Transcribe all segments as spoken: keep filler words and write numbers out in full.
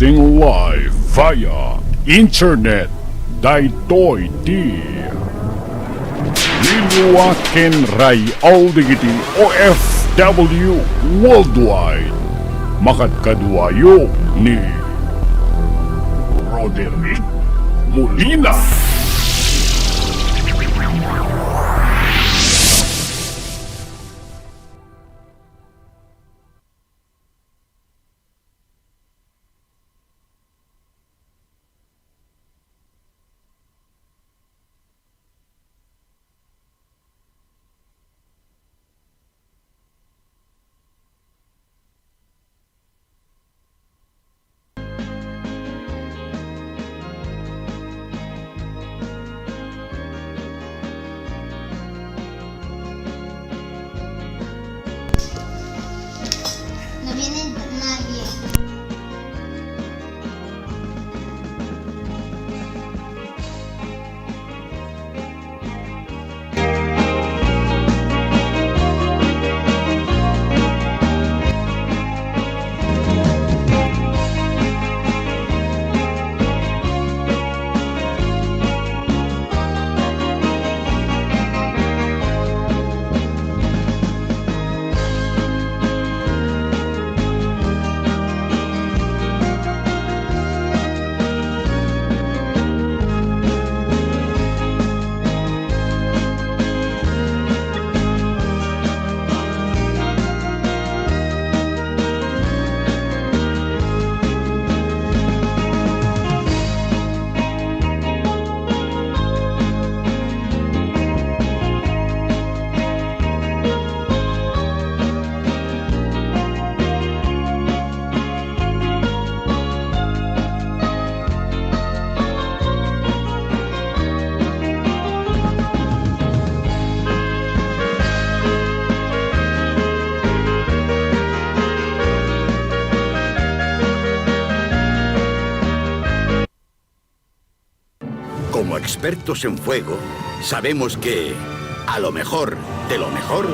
Live via internet, daytoy ti Liliwa ken Ray Aldrich iti O F W Worldwide. Makadkaduayo ni Roderick Molina. Como expertos en fuego, sabemos que a lo mejor de lo mejor.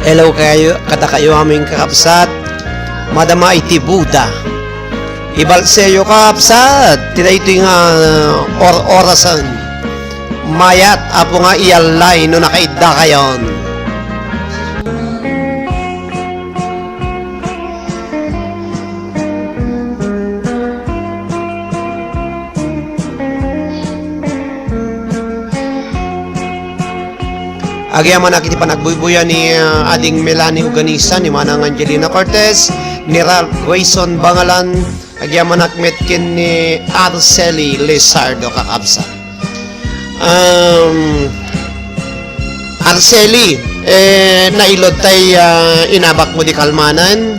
Hello kayo, kadakayo amin kakabsat. Madama iti Buda. Ibalseyo, kakabsat, ti daytoy nga or-orasen. Mayat, Apo, nga iyallay no nakaiddakayon. Agyamanak iti panagbuybuya ni, ah, Ading Melanie Uganisa, ni Manang Angelina Cortez, ni Ralph Grayson Bangalan, agyamanak met ken ni Arceli Lizardo, kakabsat. Um, Arceli, eh, nailod tay, ah, inabakmo di kalmanen.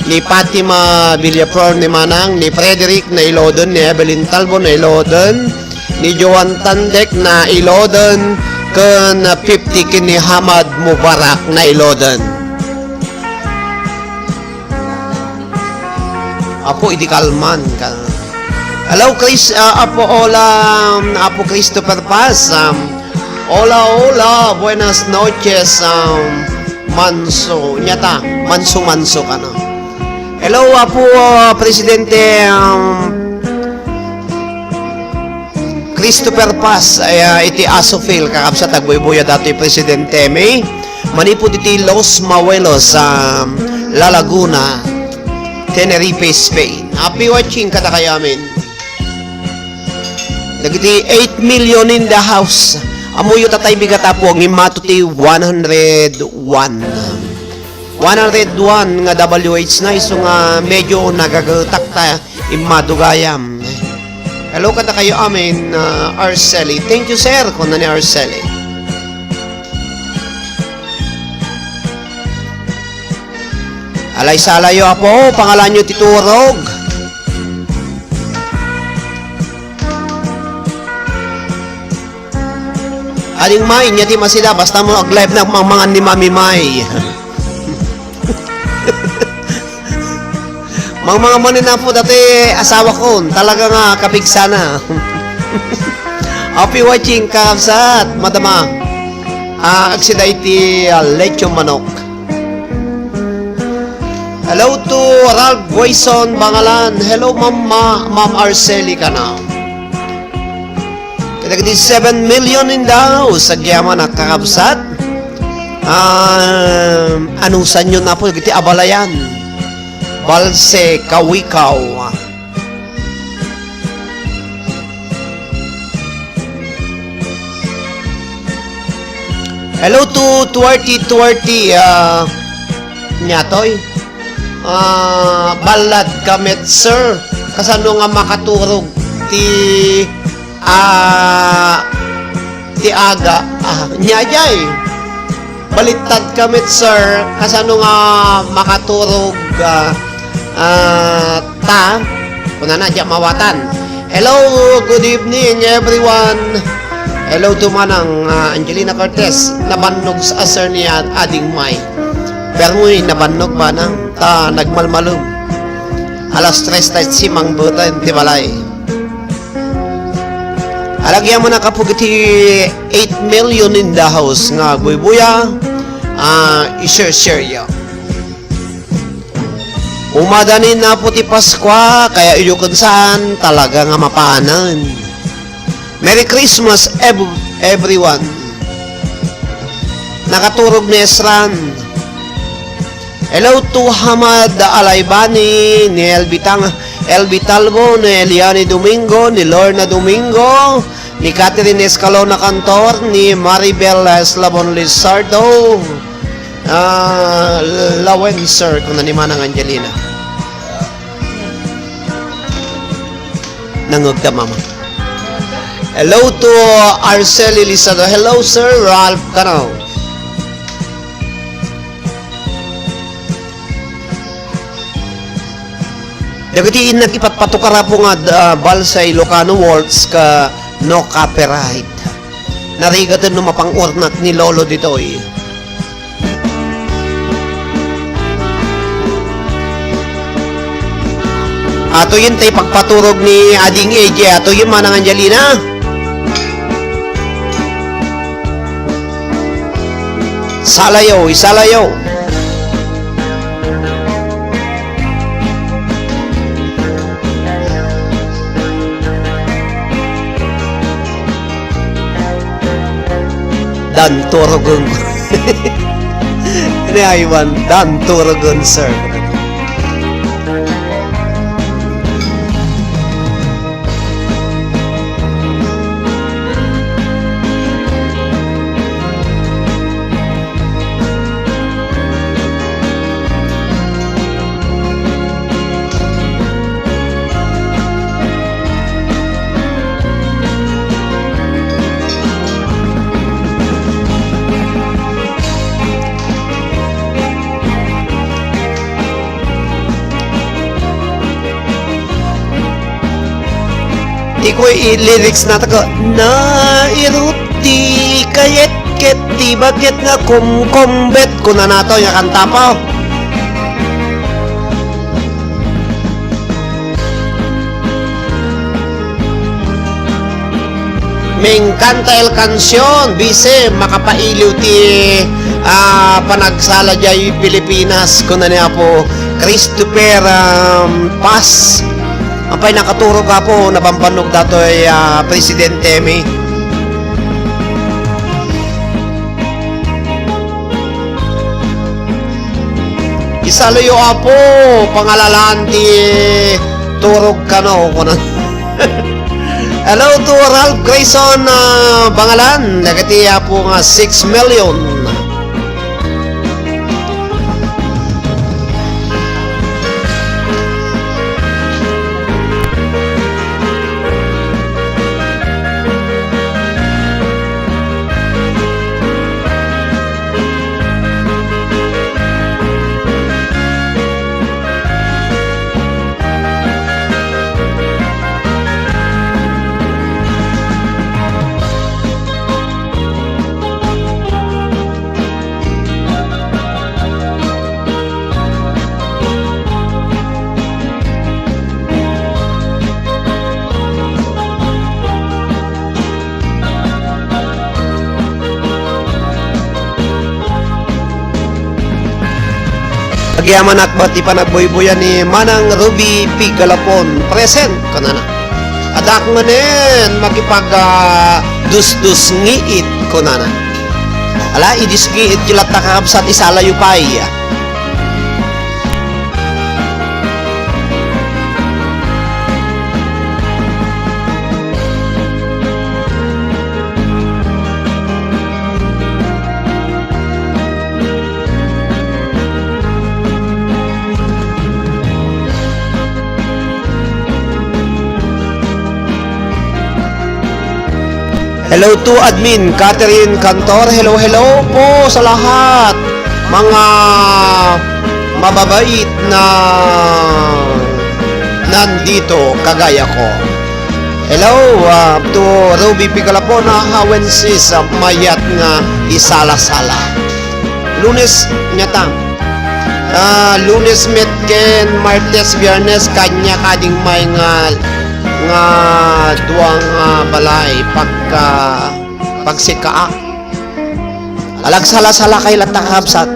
Ni Fatima Villaflor ni Manang, ni Frederick nailoden, ni Evelyn Talbo nailoden, ni Joan Tandek nailoden, ken fifty ken ni Hamad Mubarak nailoden. Apo, idi kalman ka. Hello, Chris, ah, Apo Ola, um, Apo Christopher Paz, um, Hola, hola, buenas noches, um, Manso. Nyata, Manso, Manso ka na. Hello, Apo, uh, Presidente, um, Christopher Paz, ay, uh, iti Asofil, kakabsat, agbuybuya datoy Presidente May. Manipud iti Los Mawelos, um, La Laguna, Tenerife, Spain. Happy watching kadakayo amin. Dagiti eight million in the house. Ammoyo tatay bigat, Apo, ngem mato ti one hundred one. One hundred one nga W H na, isu nga medyo nagagetak ta immadu gayam. Hello kadakayo amin, uh, Arceli. Thank you, sir, kuna ni Arceli. Alay salayo, Apo, pangalanyo ti turog. Ading May, nia ti masida, basta mo ag-live na, mangmangan ni Mami May. Mangmangan mo ni Apo, dati asawa ko, talaga nga kapigsana. Happy watching, kakabsat, madama. Ah, agsida iti, ah, lechon manok. Hello to Ralph Boyson Bangalan. Hello, Ma'am, Ma-, Ma'am Arceli kana. Kadagiti seven million in the house. Agyaman a kakabsat. Um, anusanyo na po iti abalayan. Balse, Kawikaw. Hello to twenty twenty, ah, nia toy. Ah, ballad ka met, sir. Kasano nga makaturog ti, ah, ti aga? Ah, nia jay. Baliktad ka met, sir. Kasano nga makaturog, ah, ah, ta? Kunana, dia mawatan. Hello, good evening, everyone. Hello to Manang, ah, Angelina Cortez. Nabannog sa, sir, ni Ad-, Ading May. Pero nabannog, Manang, ta nagmalmalem. Alas tres ta simang butan ti balay. Alagyan mo na kapag iti eight million in the house nga buybuya, ah, i-share-share yo. Umadanin na po ti Paskua, kaya iyo ken saan talaga nga mapanan. Merry Christmas, ev-, everyone. Nakaturog ni Esran. Hello to Hamad Alaibani, ni Elvie Tang-, Elvie Talbo, ni Eliane Domingo, ni Lorna Domingo, ni Catherine Escalona Cantor, ni Maribel Eslabon Lizardo, ah, Lawencer, kuna ni Manang Angelina. Nangugda, Mama. Hello to Arceli Lizardo. Hello, Sir Ralph Cano. Dagiti innak ipatpatukar, Apo, nga, ah, balsa Ilocano words ka no copyright. Narigaten no mapang-urnak ni Lolo ditoy. Atoyen tay pagpaturog ni Ading A J. Atoyen, Manang Angelina. Salayo, isalayo. Dan turugon. Ni Ivan, dan turugon, sir. Ikoy i-lyrics na tako, "Nairut ti kayet ket ti baket nga kumkumbet," kunana to, ya kanta pa. Ing kanta el kansion, bise, makapailiw ti, ah, panagsala diay Pilipinas, kuna ni Apo Christopher, um, Paz. Apay nakaturog, Apo, nabambannog datoy, ah, Presidente mi. Isalayo, Apo, pangalalaan ti turog kano, kuna. Hello to Ralph Grayson, ah, Bangalan, dagiti Apo nga six million. Agyamanak met ti panagbuybuyan ni Manang Ruby P. Galapon. Present, kunana. Addak manen makipag, ah, dusdusngiit, kunana. Ala, idusngiityo latta, kakabsat, isalayo pay. Hello to admin Catherine Cantor. Hello, hello po sa lahat. Mga mababait na nandito kagaya ko. Hello, ah, to Ruby Pigalapona, Hawen sis, ah, mayat nga isala-sala. Lunes, nyata. Ah, Lunes met ken Martes, Biyernes, kaniak ading may nga, nga dua nga balay pagka, pagsika. Alagsala-sala kay latta, kakabsat.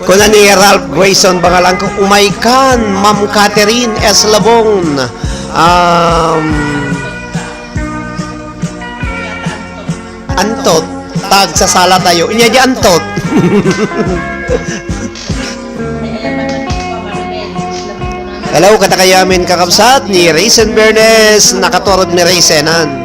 Kuna ni Ralph Grayson Bangalan, "Umaykan, Ma'am Catherine S. Labong." Um, antot, ta agsasala tayo. Inya di antot. Hello, kadakayo amin, kakabsat, ni Raisin Bernes, nakaturog ni Raisenan.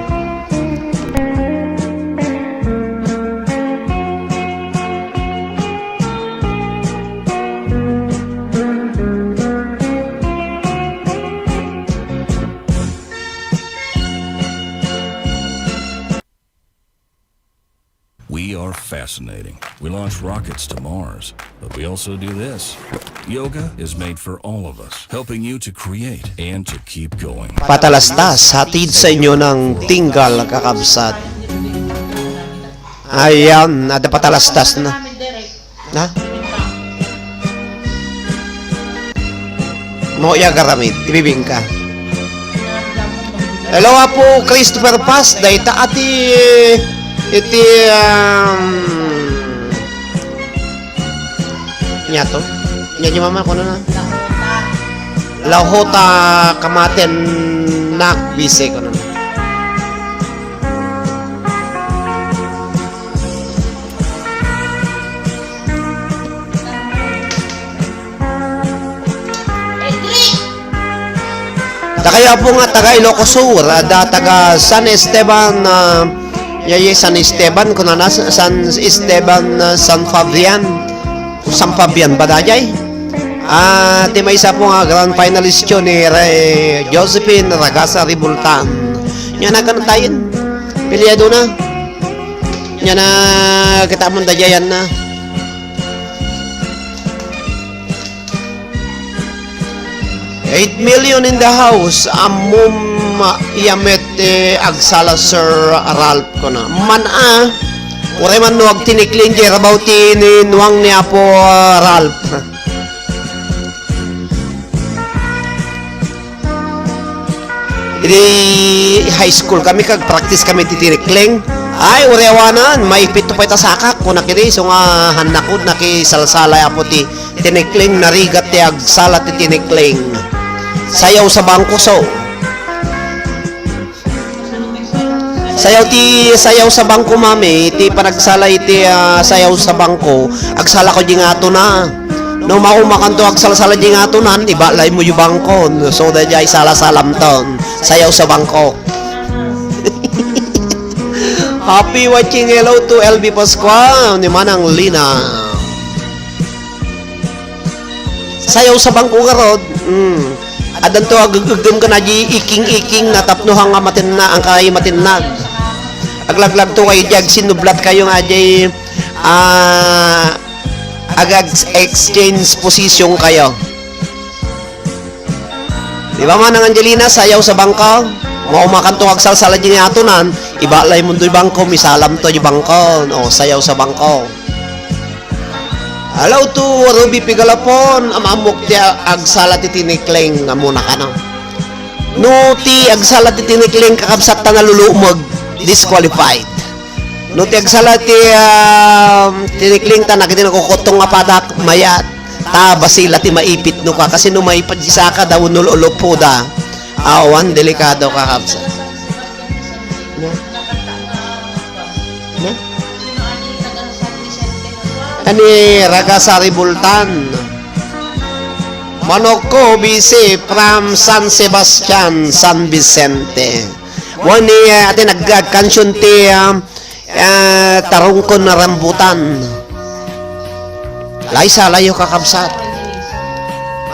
We are fascinating. We launch rockets to Mars, but we also do this. Yoga is made for all of us, helping you to create and to keep going. Patalastas, hatid sa inyo ng Tinggal, kakabsat. Ayan, ada patalastas na. Ha? Mo ya garamid, ibibingka. Hello, Apo Christopher Paz, dayta ati iti, um, nia to? Nia ni mama, kuno na? Lahota kamaten nak bise, kuno na. Dakayo, Apo, nga taga Ilocos Sur, adda taga San Esteban, ah, yayi San Esteban, kunana, San Esteban, ah, San Fabian. Sampabian ba dayay? Ah, ti maysa apo nga grand finalist yo ni Re-, Josephine Ragasa Ribultan. Nya, nagkano tayen? Piliado na. Nya, na, kita mo dayayan na. Eight million in the house, ammom, iya met ti agsala, Sir Ralph, kuna. Man a, uray man no agtinikling jay rabaw ti ninuang ni Apo, ah, Ralph. Idi high school kami, kag practice kami ti tinikling. Ay, uray awanan, maipit to pay ta sakak, kunak idi, isu nga hannak, nakisalsalay apo ti tinikling, narigat ti agsala ti tinikling. Sayaw sa bangko, so. Sayaw ti, sayaw sa bangko, mami, ti panagsala iti, ah, sayaw sa bangko. Agsala ko di nga ato na. No maumakanto agsalsala di nga ato nan, ibalay mo yung bangko. So, dayjay sala-salam ton. Sayaw sa bangko. Happy watching. Hello to L B Pascua, ni Manang Lina. Sayaw sa bangko garod. Mm. Adanto agegegem ken aji iking-iking na tapno hanga matenna, angkay matennag. Aglaglagto kayo di agsinublat kayo nga aji, ah, ag-, ag-, exchange position kayo. Di ba, Manang Angelina, sayaw sa bangko? Maumakanto agsalsala di nga ato nan, ibalay mo doy bangko, misalam to di bangko. O, sayaw sa bangko. Hello to Ruby Pigalapon, am-ammok ti a-, agsala ti tinikling, amuna kano. No ti agsala ti tinikling, kakabsat ta nalulumeg, disqualified. No ti agsala ti, um, tinikling ta nagiti nakukuttong nga padak, mayat, ta basila ti maipit no ka, kasi no maipit di saka, daw nululupo da. Awan, delikado, kakabsat. No? Ne? Ani, Ragasari Bultan. Manokko, bisi, from San Sebastian, San Vicente. Wani, eh, ati nag-, nagkansion ti, ah, eh, tarungkon na rambutan. Laysa, layo, kakabsat.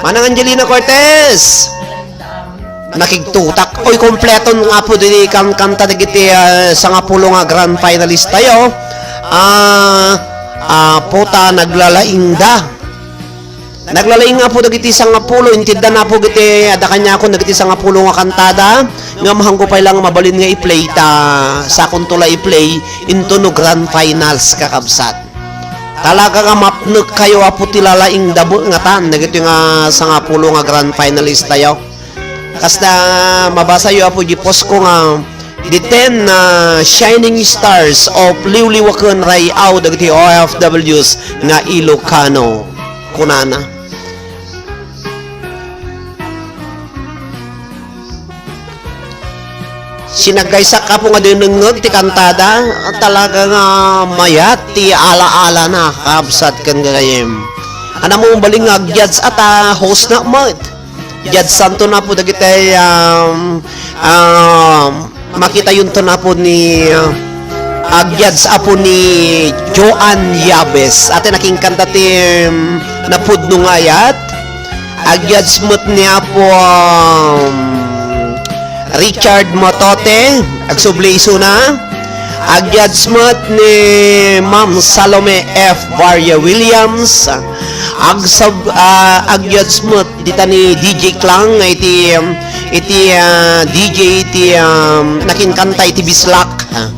Manang Angelina Cortez. Nakigtutak. Oy, kompleton nga apo diti kan-, kanta dagiti, ah, sangapulo nga grand finalist tayo. Ah, ah, puta, naglalaingda. Naglalaing nga apo dagiti sangapulo, inteddan apo giti, adda kaniakon dagiti sangapulo nga kantada, ngem haanko pay lang mabalin nga i-play ta, sakonto la i-play, into no grand finals, kakabsat. Talaga nga mapnek kayo, apo, ti lalaing da met ngatan, dagiti nga sangapulo nga grand finalist tayo. Kasta mabasayo, apo, di posko nga, the ten, ah, shining stars of Liwliwaken Ray-aw dagiti O F Ws nga Ilocano, kunana. Sinagaysak, apo, nga dinengngeg ti kantada, talaga nga mayat ti ala-alana, kabsat ken gagayyem. Ania mo, umbalin nga agyats a ta host na met. Judge-anton, apo, dagiti, um, um, makitayonton, apo, ni, uh, agjudge, apo, ni Joan Yabes. Ati nakinkanta ti, um, napudno nga ayat. Agjudge met ni apo, um, Richard Motote, agsubli isuna. Agjudge met ni Ma'am Salome F Varia Williams. Agsub-, ah, agjudge met dita ni D J Klang nga iti, um, iti, ah, D J iti, um, nakinkanta iti Bislak. Ah,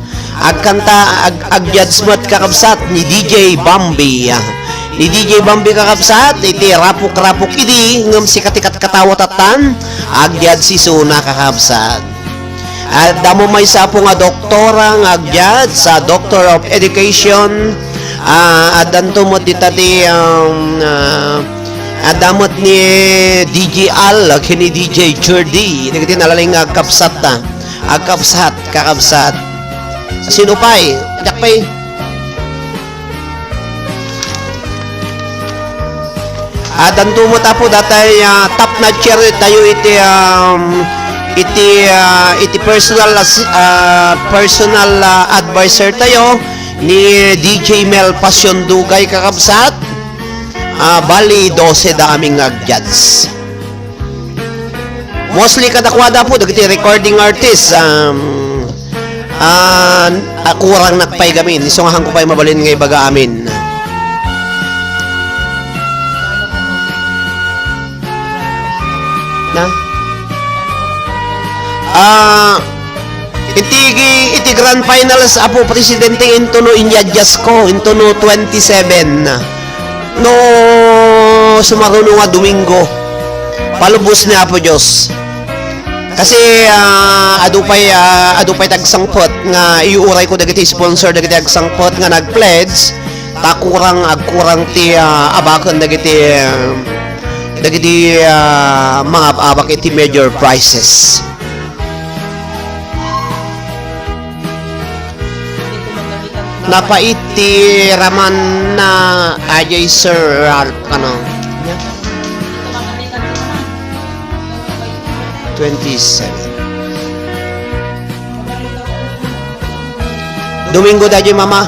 agkanta, ag-, agjudge met, kakabsat, ni D J Bambi. Ah, ni D J Bambi, kakabsat, iti Rapok-rapok idi, ngem sika ti katkatawa tattan, agjudge isuna, kakabsat. Adda mo maysa, apo, nga doktora nga agjudge sa Doctor of Education. Ah, addanto met dita ti, um, ah, adda met ni D J Al ken ni D J Jordy. Dagiti nalaing nga agkabsat ta. Agkabsat, kakabsat. Sino pay? Diak pay. Addanto met, apo, datay, ah, top notcher tayo iti, um, iti, ah, iti personal as-, ah, personal, ah, advisor tayo ni D J Mel Passion Dugay, kakabsat. Ah, bali, dose da amin nga ag-judge. Mostly kadakuada po, dagiti recording artist, um, ah, ah, kurang nakpay gamin. Isu nga hanko pay mabalin nga ibaga amin. Na? Ah, iti, iti grand finals, Apo Presidente, intono inyadyasko, intono twenty-seven. No, sumaruno nga Domingo, palubos ni Apo Dios. Kasi, ah, adu pay, ah, adu pay tagsangpet nga iurayko dagiti sponsor dagiti agsangpet nga nag-pledge, ta kurang, agkurang ti, ah, abaken dagiti, ah, dagiti, ah, mangab-abak iti major prizes. Napait ti raman na ajay Sir Ralph, ano? Twenty-seven. Domingo daytoy, Mama.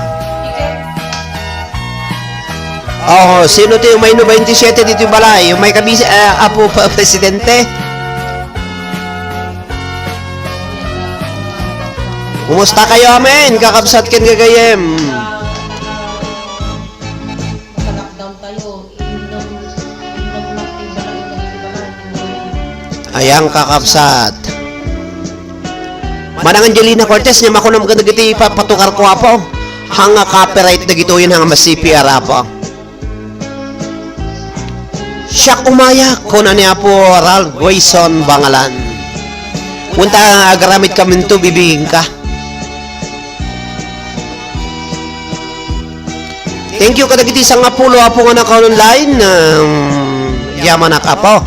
Oh, sino ti umay no twenty-seven ditoy balay? Umay ka, Bis-, eh, Apo pa-, Presidente? Kumusta kayo, amen? Kakabsat ken gagayyem. Ayan, kakabsat. Manang Angelina Cortez, nia makunam kadagiti ipapatukarko, Apo. Hanga copyright dagitoyen, hanga ma-C P R, Apo. Siak umaya, kuna ni Apo Ralph Grayson Bangalan. Kunta agaramitkami to, bibigin ka. Thank you kadagiti sangapulo, Apo, nga naka-online. Um, yamanak, Apo.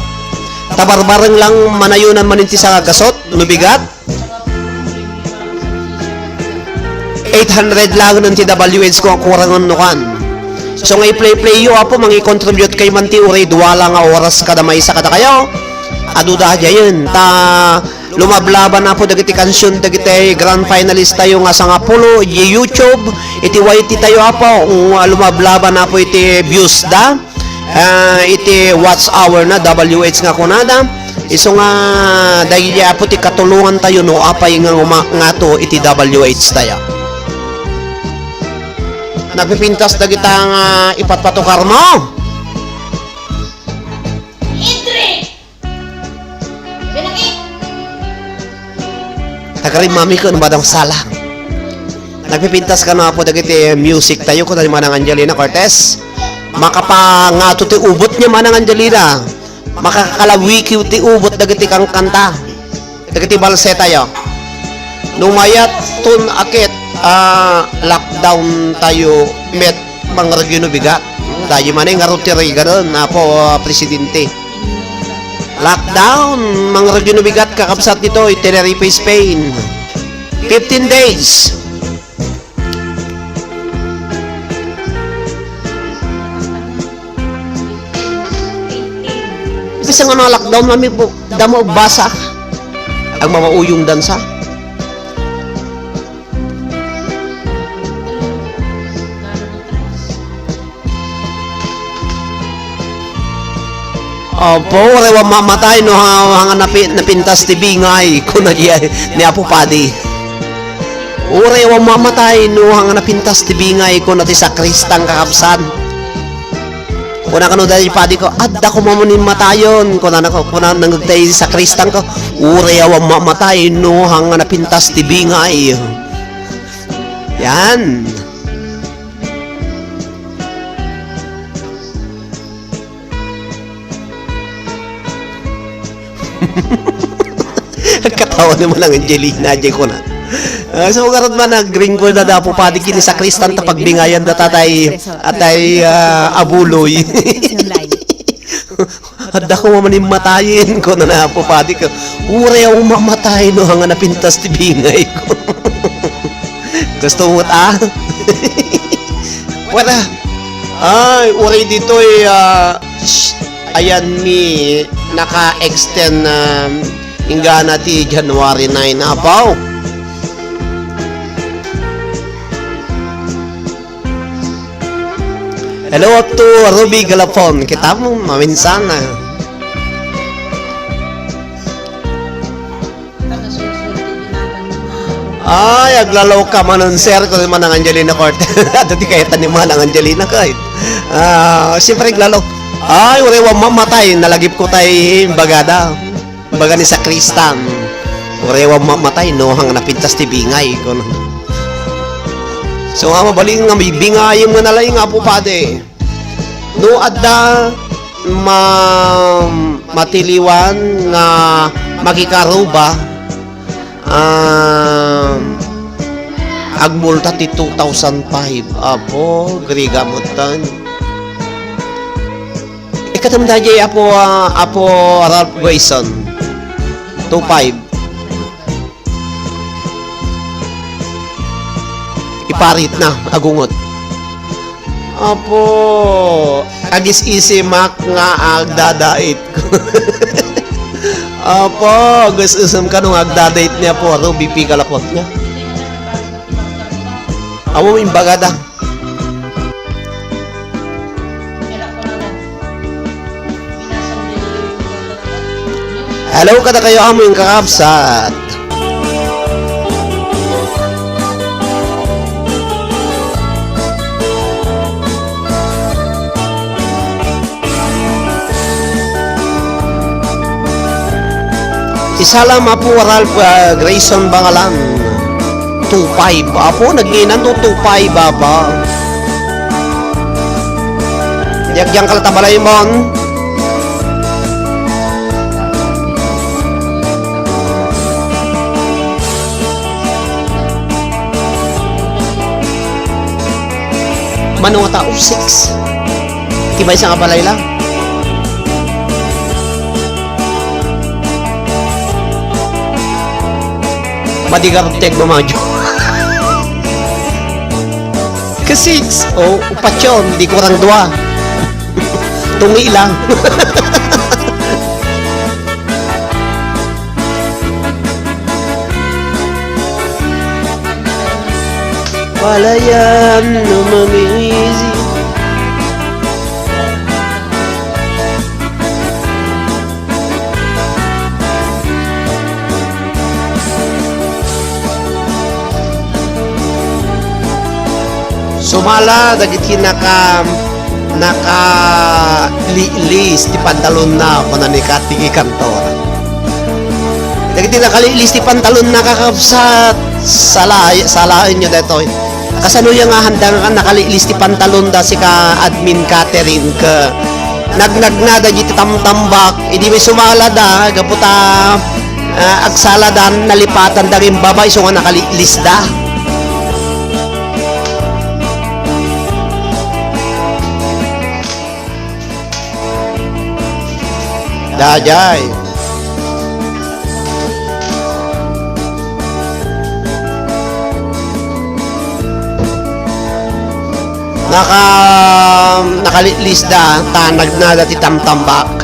Ta barbareng lang, manayonan manen ti sangagasut, no bigat. Eight hundred lang ti W H ko, kurangen no kan. So nga i-play-play yo, Apo, mangi-contribute kay man ti uray dua lang nga oras kada maysa kadakayo. Adu daydiayen, ta lumablaban, Apo, dagiti kansion dagiti grand finalist tayo nga sangapulo iti YouTube, iti Y T tayo, Apo, nga lumablaban, Apo, iti views da. Ah, iti watch hour na, W H nga kunada. Isu nga, daydi, Apo, ti katulongan tayo no apay nga uma-, ngato iti W H tayo. Nagpipintas dagita nga ipatpatukar mo. Tagarimami ken Madam Sala. Nagpipintas kano, Apo, dagiti music tayo, kuna ni Manang Angelina Cortez. Makapangato ti ubot ni Manang Angelina. Makakalawikiw ti ubot dagiti kankanta. Dagiti balse tayo. No mayat ton akit, ah, lockdown tayo met mangrugino bigat. Tayo manen nga rutiriganon, Apo, ah, Presidente. Lockdown, mangrugino bigat, kakabsat ditoy Tenerife, Spain. Fifteen days. Bisan nga na-lockdown, mami, bu-, damo basa. Ang mamauyong dansa. Apo, uray awan mamatay no ha-, hanga napi-, napintas ti bingay, kuna di, ni Apo Padi. Uray awan mamatay no hanga napintas ti bingay, kuna ti sakristan, kakabsat. Kuna kano daydi Padi ko, "Adda koma manen matayen," kuna nako, kuna nangegtay sakristan ko, "Uray awan mamatay no hanga napintas ti bingay." Yan. Katawa ni Manang Angelina, di ko na. Ah, so, garud man, nagringgo na dapo padi kini sakristan ta pagbingayan da tatay, atay, ah, abuloy. Adda ko mamanimmatayen, ko na napo padi ko. Uray ako mamatay no hanga napintas ti bingay ko. Gusto mo ta? Wala. Ay, uray ditoy, ah, sh-, ayan mi naka-extend na inggana ti January nine, apaw. Hello to Ruby Galapon. Kita mo, maminsan na. Ay, aglalaw ka, Manong Sir, kun ni Manang Angelina Corte. Ato ti kayatan ni Manang Angelina, kay. Ah, siyempre, aglalaw. Ay, uray wa mamatay, nalagip ko tay bagada. Baga ni sakristan. Uray wa mamatay, no, hang napintas ti bingay, kun. So, nga mabalin nga may bingayem nga nalaing, Apo Padi. No adda ma-, matiliwan nga makikaruba, ah, agmulta ti two thousand five. Apo, griga mo tan. Ikatam dayjay, Apo, ah, Apo Ralph Grayson. Two five. Iparit na, agungot. Apo, agis-isimak nga agdadait. Apo, agis-isim kano nga agdadait ni Apo Ruby P. Galapon nga. Amo imbagada. Hello kadakayo, among kakabsat. Isalam, Apo Ralph, ah, Grayson Bangalan. Two five. Apo, nagngina no two five, Apa. Diak diyan kalatabalay mon. Mano nga tao? Six. Ti maysa nga balay lang. Madigarteg mamajo. Ka six. O, upat yun. Di kurang dua. Tungi lang. Palayan no mamisi. Sumala dagiti naka-, nakalilis ti pantalonna, kuna ni Kati Cantor. Dagiti nakalilis ti pantalonna, kakabsat, sala-, salaenyo daytoy. Kasano ya nga handa nga nakalilis ti pantalonda, sika Admin Catherine, ket nagnagnada dagiti tamtambak, idi may sumalada, gapu ta, ah, agsaladan, nalipatanda nga imbaba, isu nga nakalilisda. Dayay. Naka-, nakalilisda, ta nagnada ti tamtambak.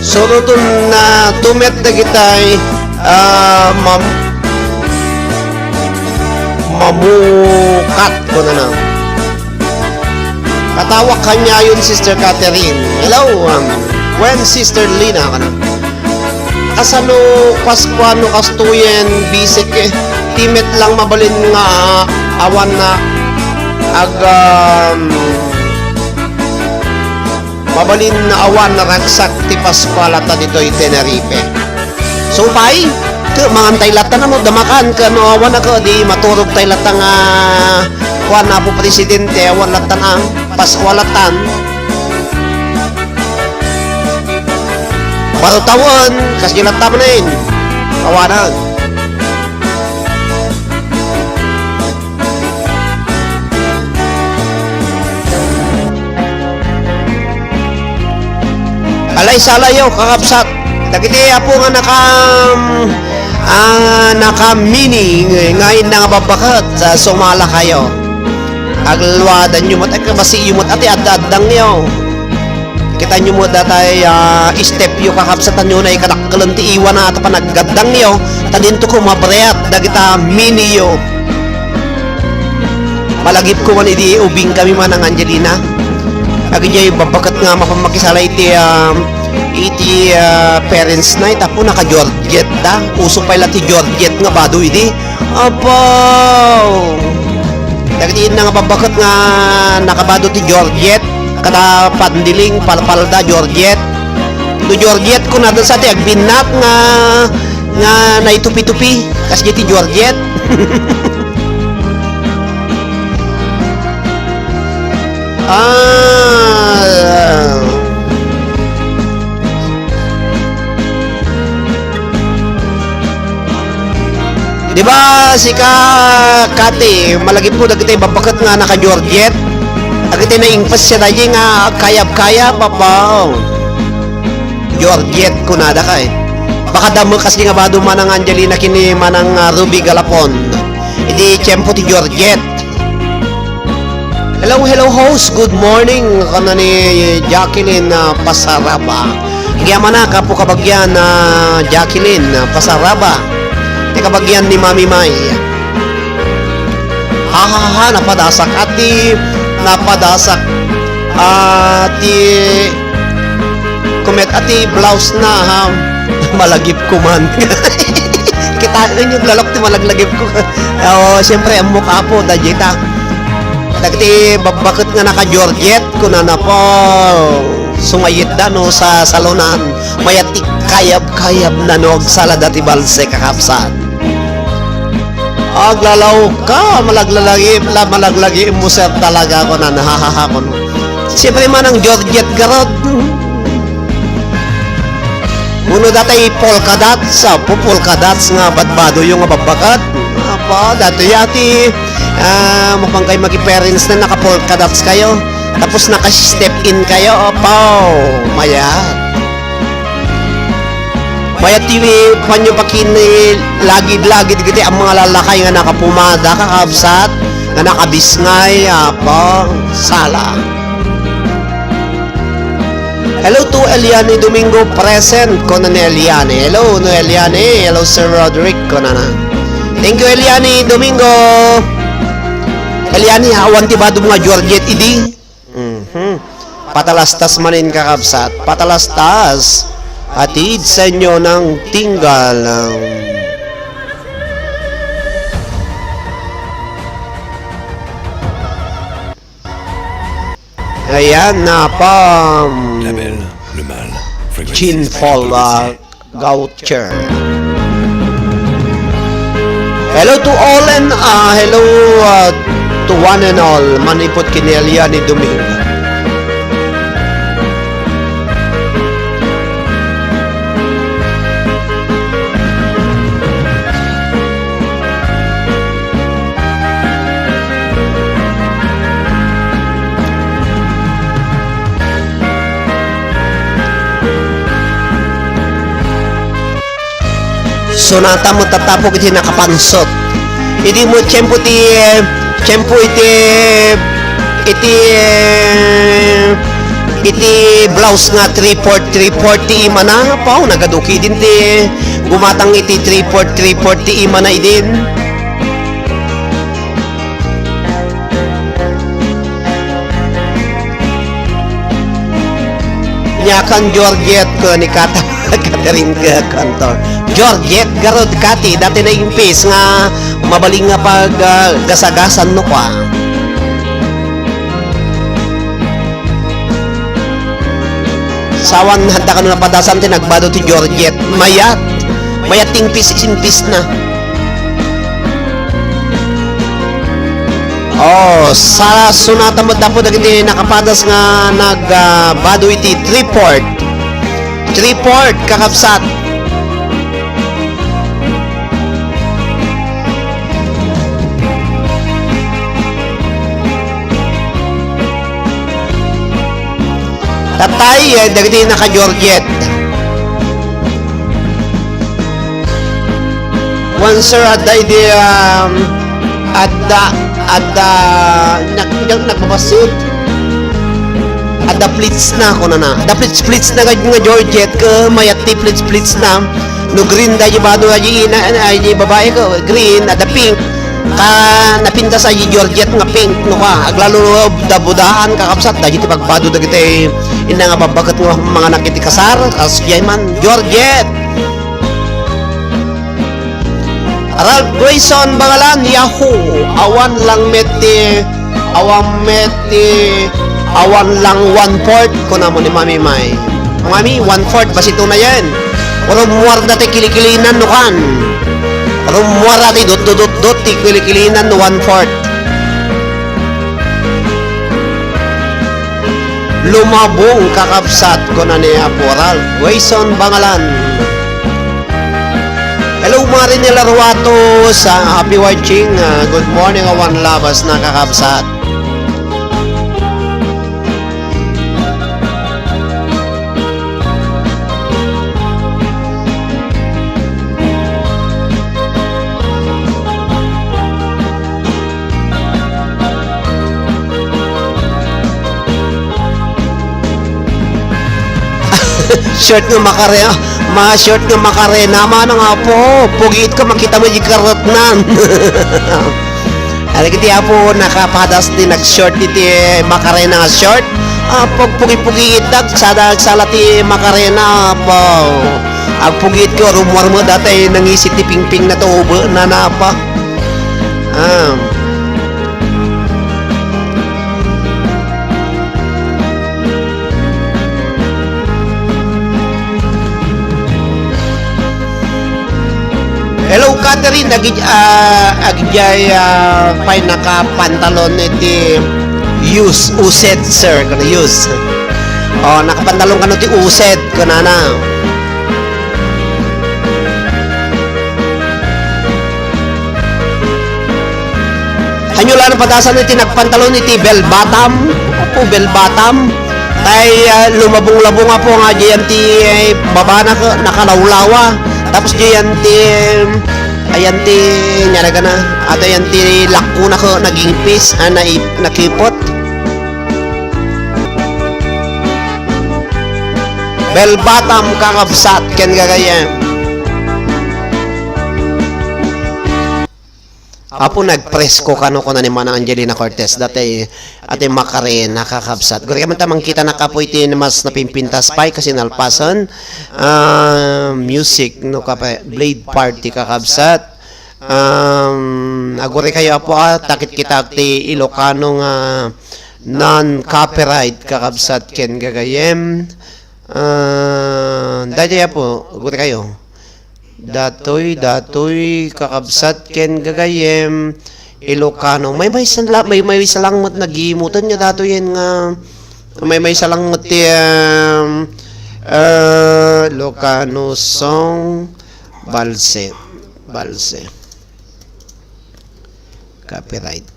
Suroton na tumet dagitay, ah, mam-, mamukat, kunana. Katawak kanyayon, Sister Catherine. Hello, um, when Sister Lina, kana. Kasano Pascua no kastoyen, bisik, eh, ti met lang mabalin nga awan na ag-, um, mabalin nga awan naragsak ti Pascua latta ditoy Tenerife. Supay, ket mangantay latta na mo, damakan, ket no awan na ket, di maturog tay latta nga, kuan, Apo Presidente, awan latta na, Pascua lattan. Parutawen, kasdi latta manen, awanan. Alay salayo, kakabsat. Dagiti apo nga naka, ah, naka-mini nga inna nga babbaket, ah, sumala kayo. Agluadanyo met, agkabasiyo met, ati adda-addangyo. Kitanyo met datay, ah, stepyo, kakabsat, nunay kadakkelen ti iwana, ata panaggaddangyo, ta dinto kumabriat dagita miniyo. Malagipko man idi ubing kami manang Angelina. Agidiay babbaket nga mapan makisala iti, ah, iti, ah, parents na, ita po naka-Georgette da. Uso pay la ti Georgette nga bado idi. Apo! Dagiti inna nga babbaket nga nakabado ti Georgette, kada pandiling, palpalda, Georgette. No Georgette, kunada sa ti agbinnat nga, nga naitupi-tupi, kas ti Georgette. Ah. Di ba, sika, Kati, malagipko dagiti babbaket nga naka-Georgette? Dagiti naingpes siya dagiti nga kayab-kayab, apo. Georgette, kunada kay. Baka damo kas di nga bado manang Angelina kini manang, ah, Ruby Galapon. Idi tiempo ti Georgette. Hello, hello, host. Good morning, kana ni Jacqueline, ah, Pasaraba. Agyamanak, apo kabagyan, ah, Jacqueline, ah, Pasaraba. Ti kabagyan ni Mami Mai. Ha, ha, ha, napadasak. Ati, napadasak. Ati, Kumet, ati, blouse na, ha? Malagipko man. Kitaenyo, lalok ti malaglagipko. Oo, siyempre, ammok, apo, dagita. Dagiti babbaket nga naka-Georgette, kunana po, sungayitda, no, sa salonan. Mayat ti kayab-kayab na, no, agsalada ti balse, kakabsat. Aglalawka, malaglalagi, la, malaglagi mo, sir, talaga, kunan, ha, ha, ha, kun. Siyempre manang Georgette garud. Uno datay polka dots, ah, pu-, polka dots nga badbadoyo nga babbaket. Apa, datoy ati, ah, mapan kayo magi-parents na naka-polka dots kayo. Tapos naka-step in kayo, apaw, mayat. Mayat ti panyo pakin-, lagid-lagid iti ammong nga lalakay nga nakapumada, kakabsat, nga nakabisngay, apo, sala. Hello to Eliane Domingo, present, kuna ni Eliane. Hello, no Eliane. Hello, Sir Roderick, kunana. Thank you, Eliane Domingo. Eliane, awan ti badom nga Georgette idi. Mhm. Patalastas manen, kakabsat. Patalastas. Hatid sa inyo ng Tinggal. Ayan na pa. Label, lumal, frequency, Chin Paul, uh, Gautier. Hello to all and, uh, hello, uh, to one and all. Manipod ken ni Eliane Domingo. Sonata met tattapok iti nakapansot. Idi met tiempo ti, tiempo iti, iti, iti blouse nga three-fourth, three-fourth ti imana, paw, nagaduki din ti gumatang iti three-fourth, three-fourth ti imana idin. Nia kan Georgette, kuna ni Kata, Catherine Cantor. Georgette, garud, Kati, dati na impis nga mabalin nga pag, ah, gasagasan no kwa. Sawan, handa kano napadasan ti nagbado ti Georgette. Mayat. Mayat ti impis-impis na. Oh, sa sonata met tapo dagiti nakapadas nga nag, ah, bado iti three-fourth. Three-fourth, kakabsat. Tatay, eh, dagiti naka-Georgette. Sponsor, adda idi, um, adda, adda, nag-, nag-, nagbabasit. Adda plates na, kunana. Adda plates, plates na nga, nga Georgette, ka mayat ti plates, plates na. No green da di bado, di ina, di babae ko, green, adda pink. Ka napintas a di Georgette nga pink, no ka. Aglalo da budaan, kakabsat, da di ti pagbado dagiti ina nga babbaket nga manganak iti kasar, as jay man, Georgette. Ralph Grayson Bangalan, Yahoo! Awan lang met ti, awan met ti, awan lang one-fourth, kunana ni Mami May. Mami, one-fourth, basito na yan. Rummuar da ti kilikilinan no kan. Rummuar da ti dot, dot, dot, dot, ti kilikilinan no one-fourth. Lumabong, kakabsat, kuna ni Apo Ralph Grayson Bangalan. Hello, Marinela Ruato, sa happy watching. Ah, good morning, awan labas na kakabsat. Short nga makare-, mga short nga makarena, manang Apo, pugiit ka, makita mo di karetnan. Ari kiti Apo, nakapadas ti nag-short iti makarena nga short. Ah, pagpugi-pugi itak, sada sala ti makarena, Apo. Agpugiit ka, rummuar mo dati, nangisit ti pingping na to, ube, na, na, Apo. Ah. Hello, Catherine. Agi-, ah, agjay, ah, pay nakapantalon iti use, used, sir. Kano use. Oh, nakapantalon kano ti used, kunana. Hanyo lang padasan iti nagpantalon iti bell bottom. Apo, bell bottom. Tay, ah, lumabong-labong, Apo, nga diyan ti, eh, baba na, nakalawlawa. Tapos diyan ti, ayan ti, niya na gana. At ayan ti lakko na ko, nagingpis, ah, naip-, nakipot. Bell bottom, kakabsat, ken gagayyem. Apo, nagpresko kano, kuna ni Manang Angelina Cortez. Dati, ati makarena, kakabsat. Guri man ta mangkita na kapoy ti mas napimpintas pay, kasi nalpasan. Ah, music, no, kapa-, Blade Party, kakabsat. Um, aguri kayo, Apo, ah, takit kita ti Ilocano nga non-copyright, kakabsat, ken gagayyem. Ah, daytoy, Apo, aguri kayo. Datoy, datoy, kakabsat, ken gagayyem, Ilocano. May, may sala-, may, may salang met nagimutan nga datoy yan nga, may, may salang met ti, um, uh, Ilocano song, balse, balse. Copyright.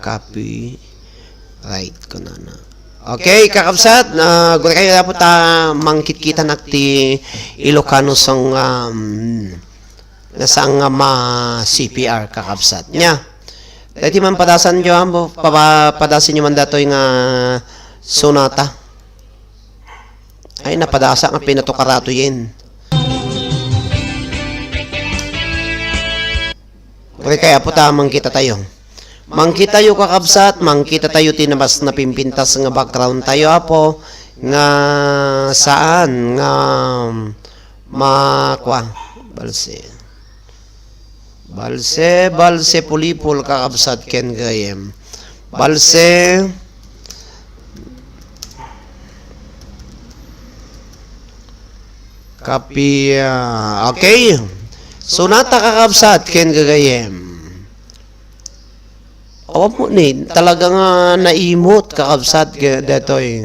Copyright, kunana. Okay, kakabsat, na guri kayo dapat ta mangkitkita nak ti Ilocano song, um, nasaan nga ma C P R, kakabsat. Nya, dati man padasan nyo, ah, papa-, padasin nyo man datoy nga sonata. Ay, napadasa nga pinatukarato yen. Okay, kaya po ta, mangkita tayo. Mangkita tayo, kakabsat, mangkita tayo ti nabas napimpintas nga background tayo, Apo, nga saan nga makwa. Balse. Balse, balse, pulipol, kakabsat, ken gayem. Balse, Kapi-, ah, okay. Sonata, kakabsat, ken gagayem. Awan mo ni, talaga nga naimot, kakabsat, ga-, detoy.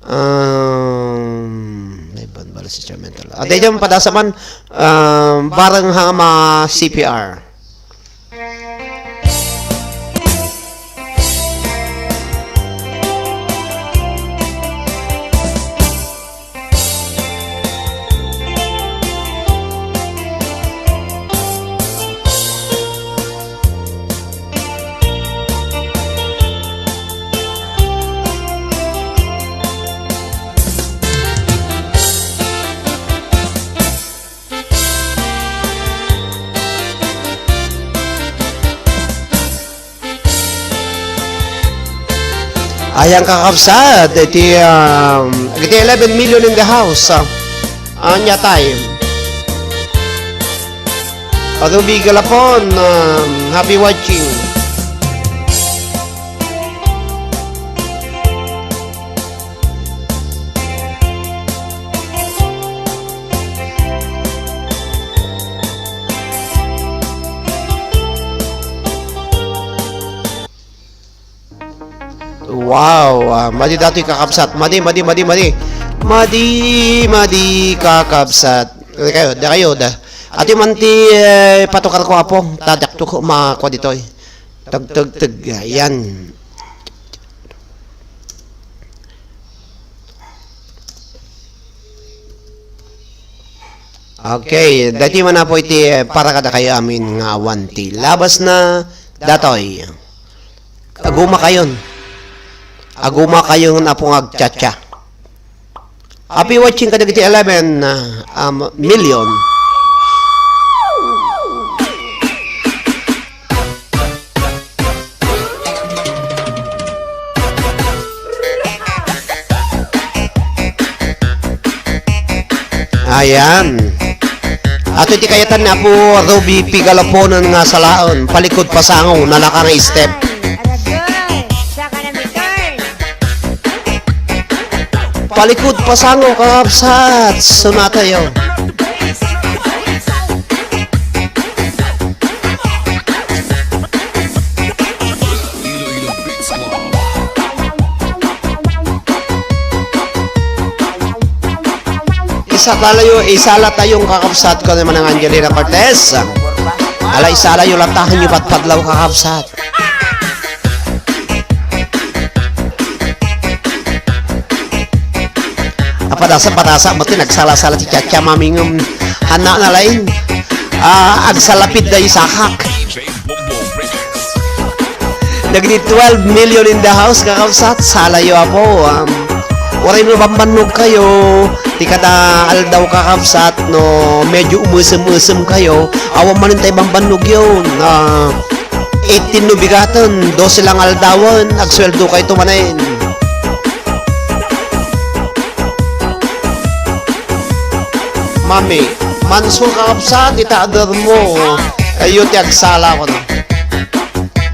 Um, may ban-, bala si instrumental. Ah, daytoy, padasa man, um, bareng ha ma C P R. Ayan, kakabsat, iti, um, iti eleven million in the house. Ah, ania tayo? Ruby Galapon, um, happy watching. Wow, ah, madi datoy, kakabsat. Madi, madi, madi, madi. Madi, madi, kakabsat. Di kayo, di kayo, da. Ati man ti, eh, patukar ko, apo. Tadak to ko, makwa ditoy. Tag, tag, tag. Ayan. Okay, dati man, apo, iti, eh, para kadakayo amin nga awan ti labas na datoy. Aguma kayon. Aguma kayon, apo, nga agchatcha. Happy watching kadagiti eleven, ah, um, million. Ayan. Ato ti kayatan ni Apo Ruby Pigalaponan nga salaen, palikod pasango, nalaka nga step. Agoy! Saka na return. Palikod pasango, kakabsat. Sunatayo. Isala tayo, isala tayong kakabsat ko naman ang Angelina Cortez. Ala, isala yo, latahan yo, patpadlaw, kakabsat. Apadasa, padasa, mati nagsala-sala ti Chacha, mamingem. Hana na lain. Ah, agsalapid da isakak. Dagiti twelve million in the house, kakabsat, salayo, apo. Um, uray no bambannog kayo, ti kada aldaw, kakabsat, no medyo umesem-esem kayo, awan manen tay bambannog yun. Ah, eighteen no bigaten, dose lang aldawen, agsueldo kayo tumanen. Mami, mansur, kakabsat, ita ader mo. Kayo ti agsala ko na.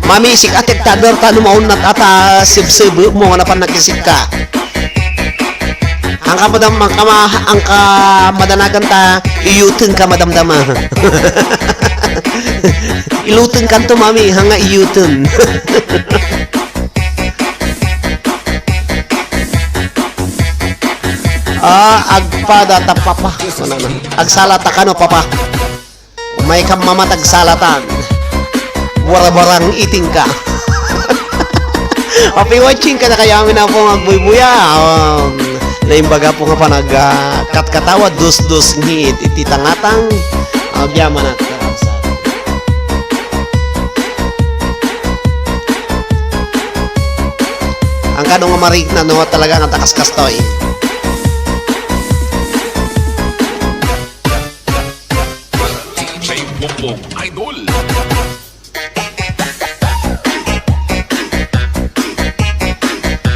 Mami, sik-a ti agtader ta no maunnat ata sebsebe mo nga napan nakisikka. Angka madam, angka ma-, angka madanagan ta, iyuten ka, madamdama. Iluten kanto, mami, hanga iyuten. Ah, agpada ta, papa. Ano na? Agsala ta kano, papa? May kammamat agsalatan. Warabarang iting ka. Happy watching kadakayo amin, apo, nga agbuybuya. Um, naimbaga po nga panag, ah, katkatawa, dus-dus ngit iti tangatang. Agyaman at kakabsat. Ang kano nga marikna, no, talaga nga takas kastoy. D J Bongbong Idol.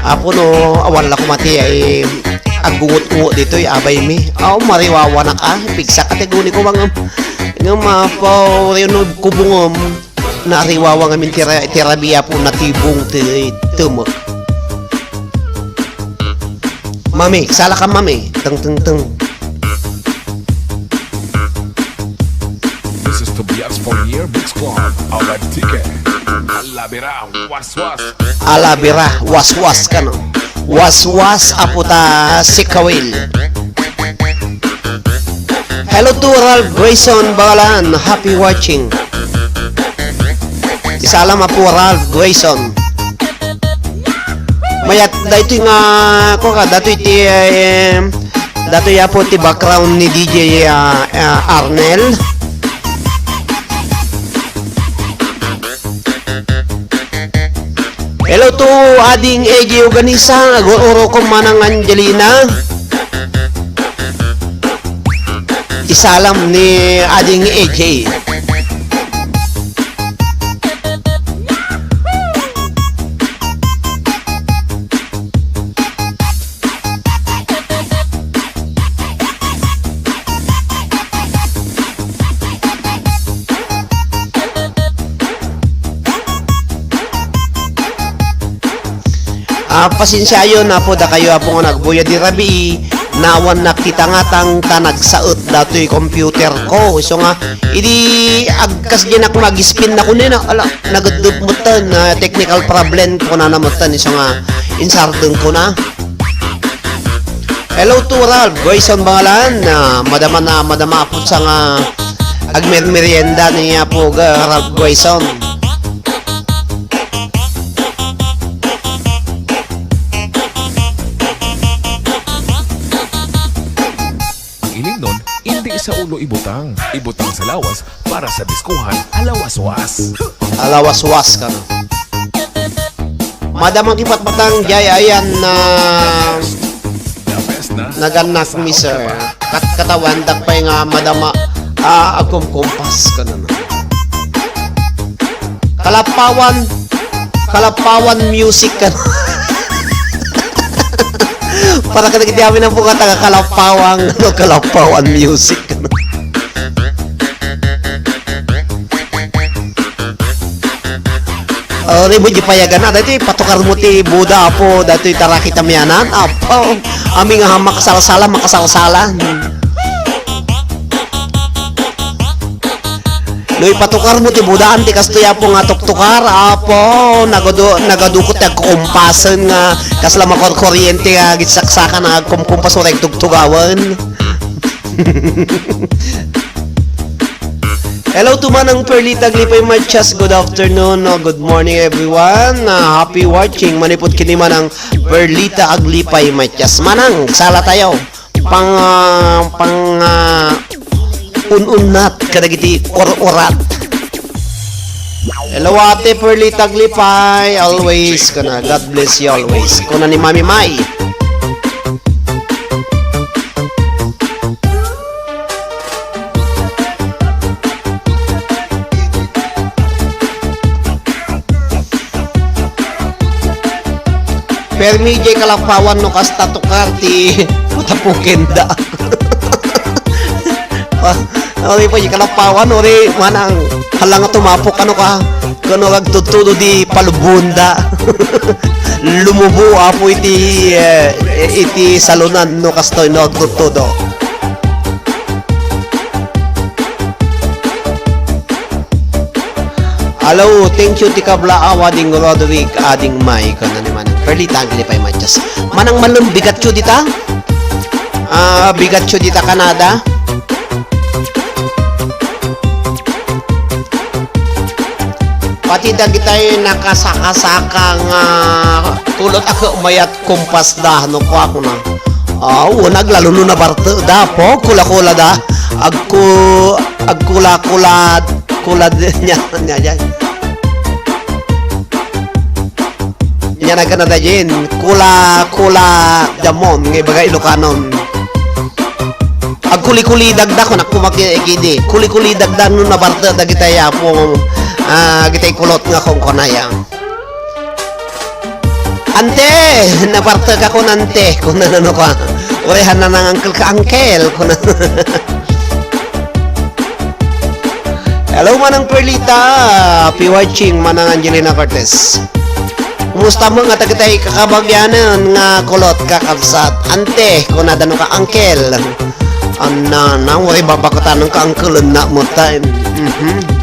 Apo no, awan la kumati ay agungot-ungot ditoy, abay mi. Aw, mariwawanak a, pigsak a ti aguni ko bang, ngem, apo, no kubungem, nariwawa ngamin ti ra-, ti rabii, apo, natibong ti tumek. Mami, sala ka, mami. Teng, teng, teng. This is Tobias for Year Mix Club, a web ticket. Alabira, waswas. Alabira, waswas kano. Waswas, apo ta sikawil. Hello to Ralph Grayson Bagalan. Happy watching. Isalam, apo Ralph Grayson. Mayat, daytoy nga, ko ka, datoy ti, eh, datoy, apo, ti background ni D J, ah, ah, Arnel. Hello to Ading A J Organisa, agur-uro ko manang Angelina. Isalam ni Ading A J. Ah, pasensiayon, Apo, dakayo, Apo, nga nagbuya di rabii, naawannak ti tangatang ta nagsaet datoy computer ko. Isu nga, idi agkasdianak mag-spin na kuno na, ala, nageddep metten, ah, technical problem kunana metten, isu nga, insardeng ko na. Hello to Ralph Grayson Bangalan, ah, madama na, madama, Apo, sa nga agmermerienda ni Apo ga-, Ralph Grayson. Ang ilimnon, indi sa ulo ibutang. Ibutang sa lawas para sa diskuhan a lawaswas. A lawaswas kano. Madama ti patpatang, jay ayan na naganak mi, sir. Kat-, katawandak pay nga madama, ah, agkumkumpas kano. Kalappawan, Kalappawan music kano. Para kadagiti amin a bungata nga Kalappawan, no, Kalappawan music kano. Oh, di mo di payagan na. Dati patukar mo ti buda, Apo. Dati tarakit a miyanan. Apo, amin nga makasalsala, makasalsala. No ipatukar mo ti buda, anti kastoy, Apo, nga tuktukar, Apo, nagadu-, nagadukot ti agkukumpasen nga kasla makorkoriente nga agsaksakan nga agkumkumpas uray tugtugawen. Hello to Manang Perlita Aglipay Matias. Good afternoon, no? Good morning, everyone. Ah, happy watching. Manipud kini Manang Perlita Aglipay Matias. Manang, sala tayo. Pang, ah, pang, ah, un-unnat kadagiti or-orat. Hello, Ate Pearly Taglipay. Always, kana, God bless you always. Kuna ni Mami Mai. Permi jay Kalappawan no kasta tukar ti patapukenda. Pa, uri pa jay Kalappawan, uri manang hala nga tumapok, ano ka, kano agtudtudo di palubonda. Lumubo, Apo, iti, eh, iti salonan no kastoy no agtudtudo. Hello, thank you ti kabla, aw, Ading Roderick, Ading Mike, kuna ni Manang Perlita Aglipay Matias. Manang Malem, bigatyo dita? Ah, bigatyo dita Canada? Pati dagitay nakasakasaka nga kulot a ket mayat kumpas da, no, kua, kuna. Aw, naglalo no nabartek da, Apo, kula-kula da. Agku-, agkula-kula, kula nia, nia, nia. Nia na Canada, Jen. Kula-kula jamon, nga ibaga Ilokanon. Agkuli-kulidag da, kuna, kumakidi. Kuli-kulidag da no nabartek dagitay, Apo, ah, dagitay kulot nga kunkunaya. "Ante, nabartek ako, ante," kuna nano ka. "Uray, haan na nang uncle ka, uncle," kuna. Hello, Manang Perlita. Happy watching, Manang Angelina Cortez. Kumusta mo nga dagitay kakabagianan nga kulot, kakabsat? "Ante," kuna nano ka, "Uncle." Anna, nang uray babakatan ka, uncle, na mo time. Mhm.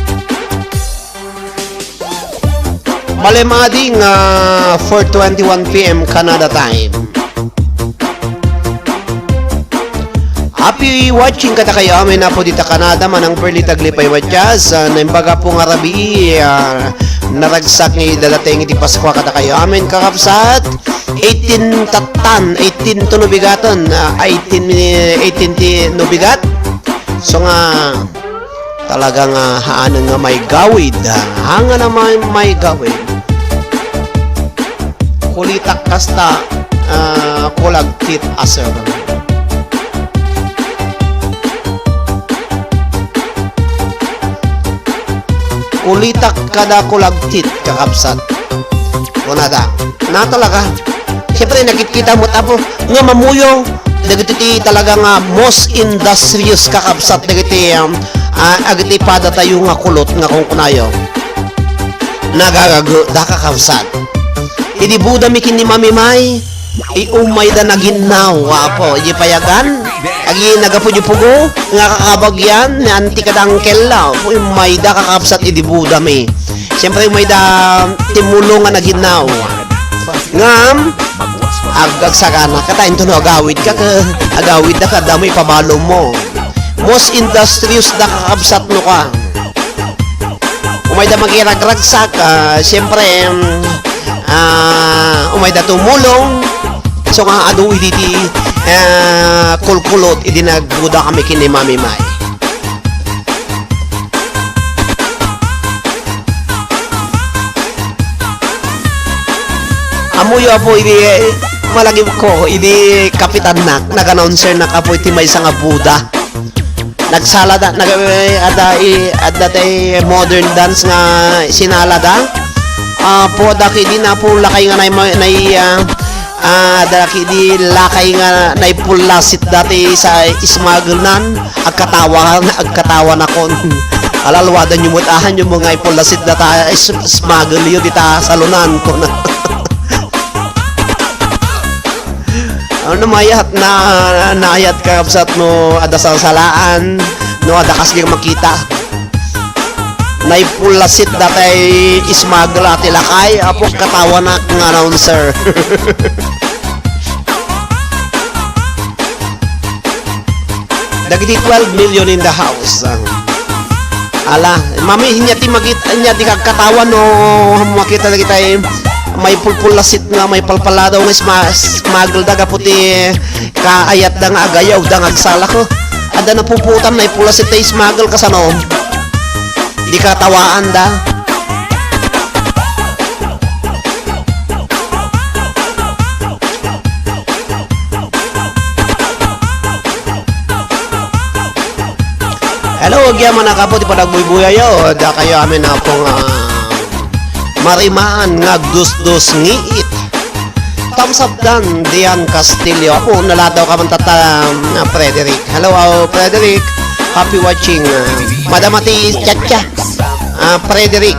Malem adi nga four twenty-one P M Canada time. Happy watching kadakayo amin, Apo, dita Canada, Manang Perlita Aglipay Matias. Ah, naimbag, Apo, nga rabii, ah, naragsak nga idadateng iti Paskua kadakayo amin, kakabsat. Eighteen tattan, eighteen to no bigaten, ah, eighteen, eighteen ti no bigat. So nga, Talaga nga haanen nga maigawid, ha? Haanen nga may-, maigawid. Kulitak kasta, ah, kulagtit a sir. Kulitak kada kulagtit, kakabsat. Kunada. Na talaga. Siyempre, nakit-kita mo, Apo, nga mamuyo. Dagiti ti talaga nga most industrious, kakabsat, dagiti, um, ah, agiti padatayo nga kulot nga kunkunayo. Nagagago da, kakabsat. Idi budami ken ni Mami May, i-, umayda naginnaw, Apo. Idi payagan, agi nagapu-, pugo, nga kakabagyan, ni auntie kada uncle, Apo, umayda kakabsat idi budami. Siyempre, umayda timulong nga naginnaw. Ngam, ag-, agsakana, katayin to no agawid ka, ka, agawid da ka, damo ipabalo mo. Most industrious da kakabsat no ka. Umayda makiragragsak, ah, siyempre, em, ah, umayda tumulong. So nga adu idi ti, ah, kulkulot idi nagbuda kami ken ni Mami May. Ammoyo, Apo, idi, eh, malagipko, idi kapitannak, nag-announcernak, Apo, iti maysa nga buda. Nagsalada, nag-, eh, adda, eh, adda tay modern dance nga sinalada. Apo, dagiti napu-, lakay nga nay-, nay-, ah, ah, dagiti lakay nga naipullasit dati sa smuggle nan, agkatawa, agkatawanakon. Ala, luadanyo met, ahanyo met nga ipullasit data, is-, smuggle yo dita salonan, kuna. Ano, mayat na, nayat ka, kabsat, no adda salsalaan, no adda kasdi makita. Naipullasit datay smuggle a ti lakay, Apo, katawanak nga announcer. Dagiti twelve million in the house. Ah. Ala, Mami, inya ti magit-, inya ti kagkatawa no makita dagitay maipulpullasit nga maipalpaladaw nga sma-, smuggle da gapu ti kaayatda nga agayawda nga agsalak. Adda napuputan, naipullasit ti smuggle, kasano? Di katawaan da. Hello, agyamanak, Apo, ti panagbuybuyayyo. Dakayo amin, Apo, nga marimaan nga agdusdos ngiit. Thumbs up dan, Dian Castillo. Apo, naladaw ka man tata, ah, Frederick. Hello, ah, Frederick. Happy watching. Ah, Madam Ate Chacha. Ah, Frederick.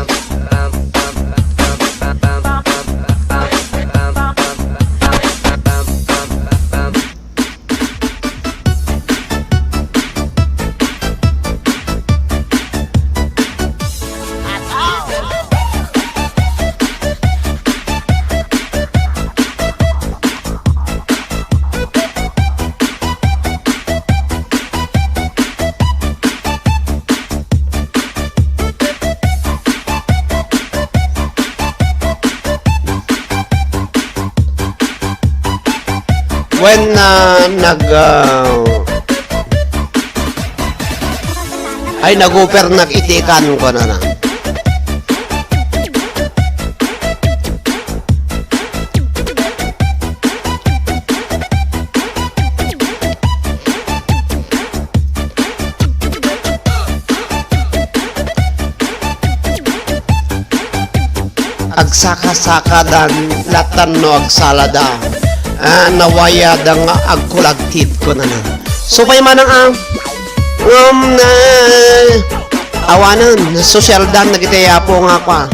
When, ah, nag, ah, ay, nag-offer nak iti kan ko na na. Agsaka-sakadan, latan no agsalada. Ah, nawayada nga agkulagtid, kunana. Supay manang, ah, um, ah, awanen, sosyaldan, nagiti apo nga kwa.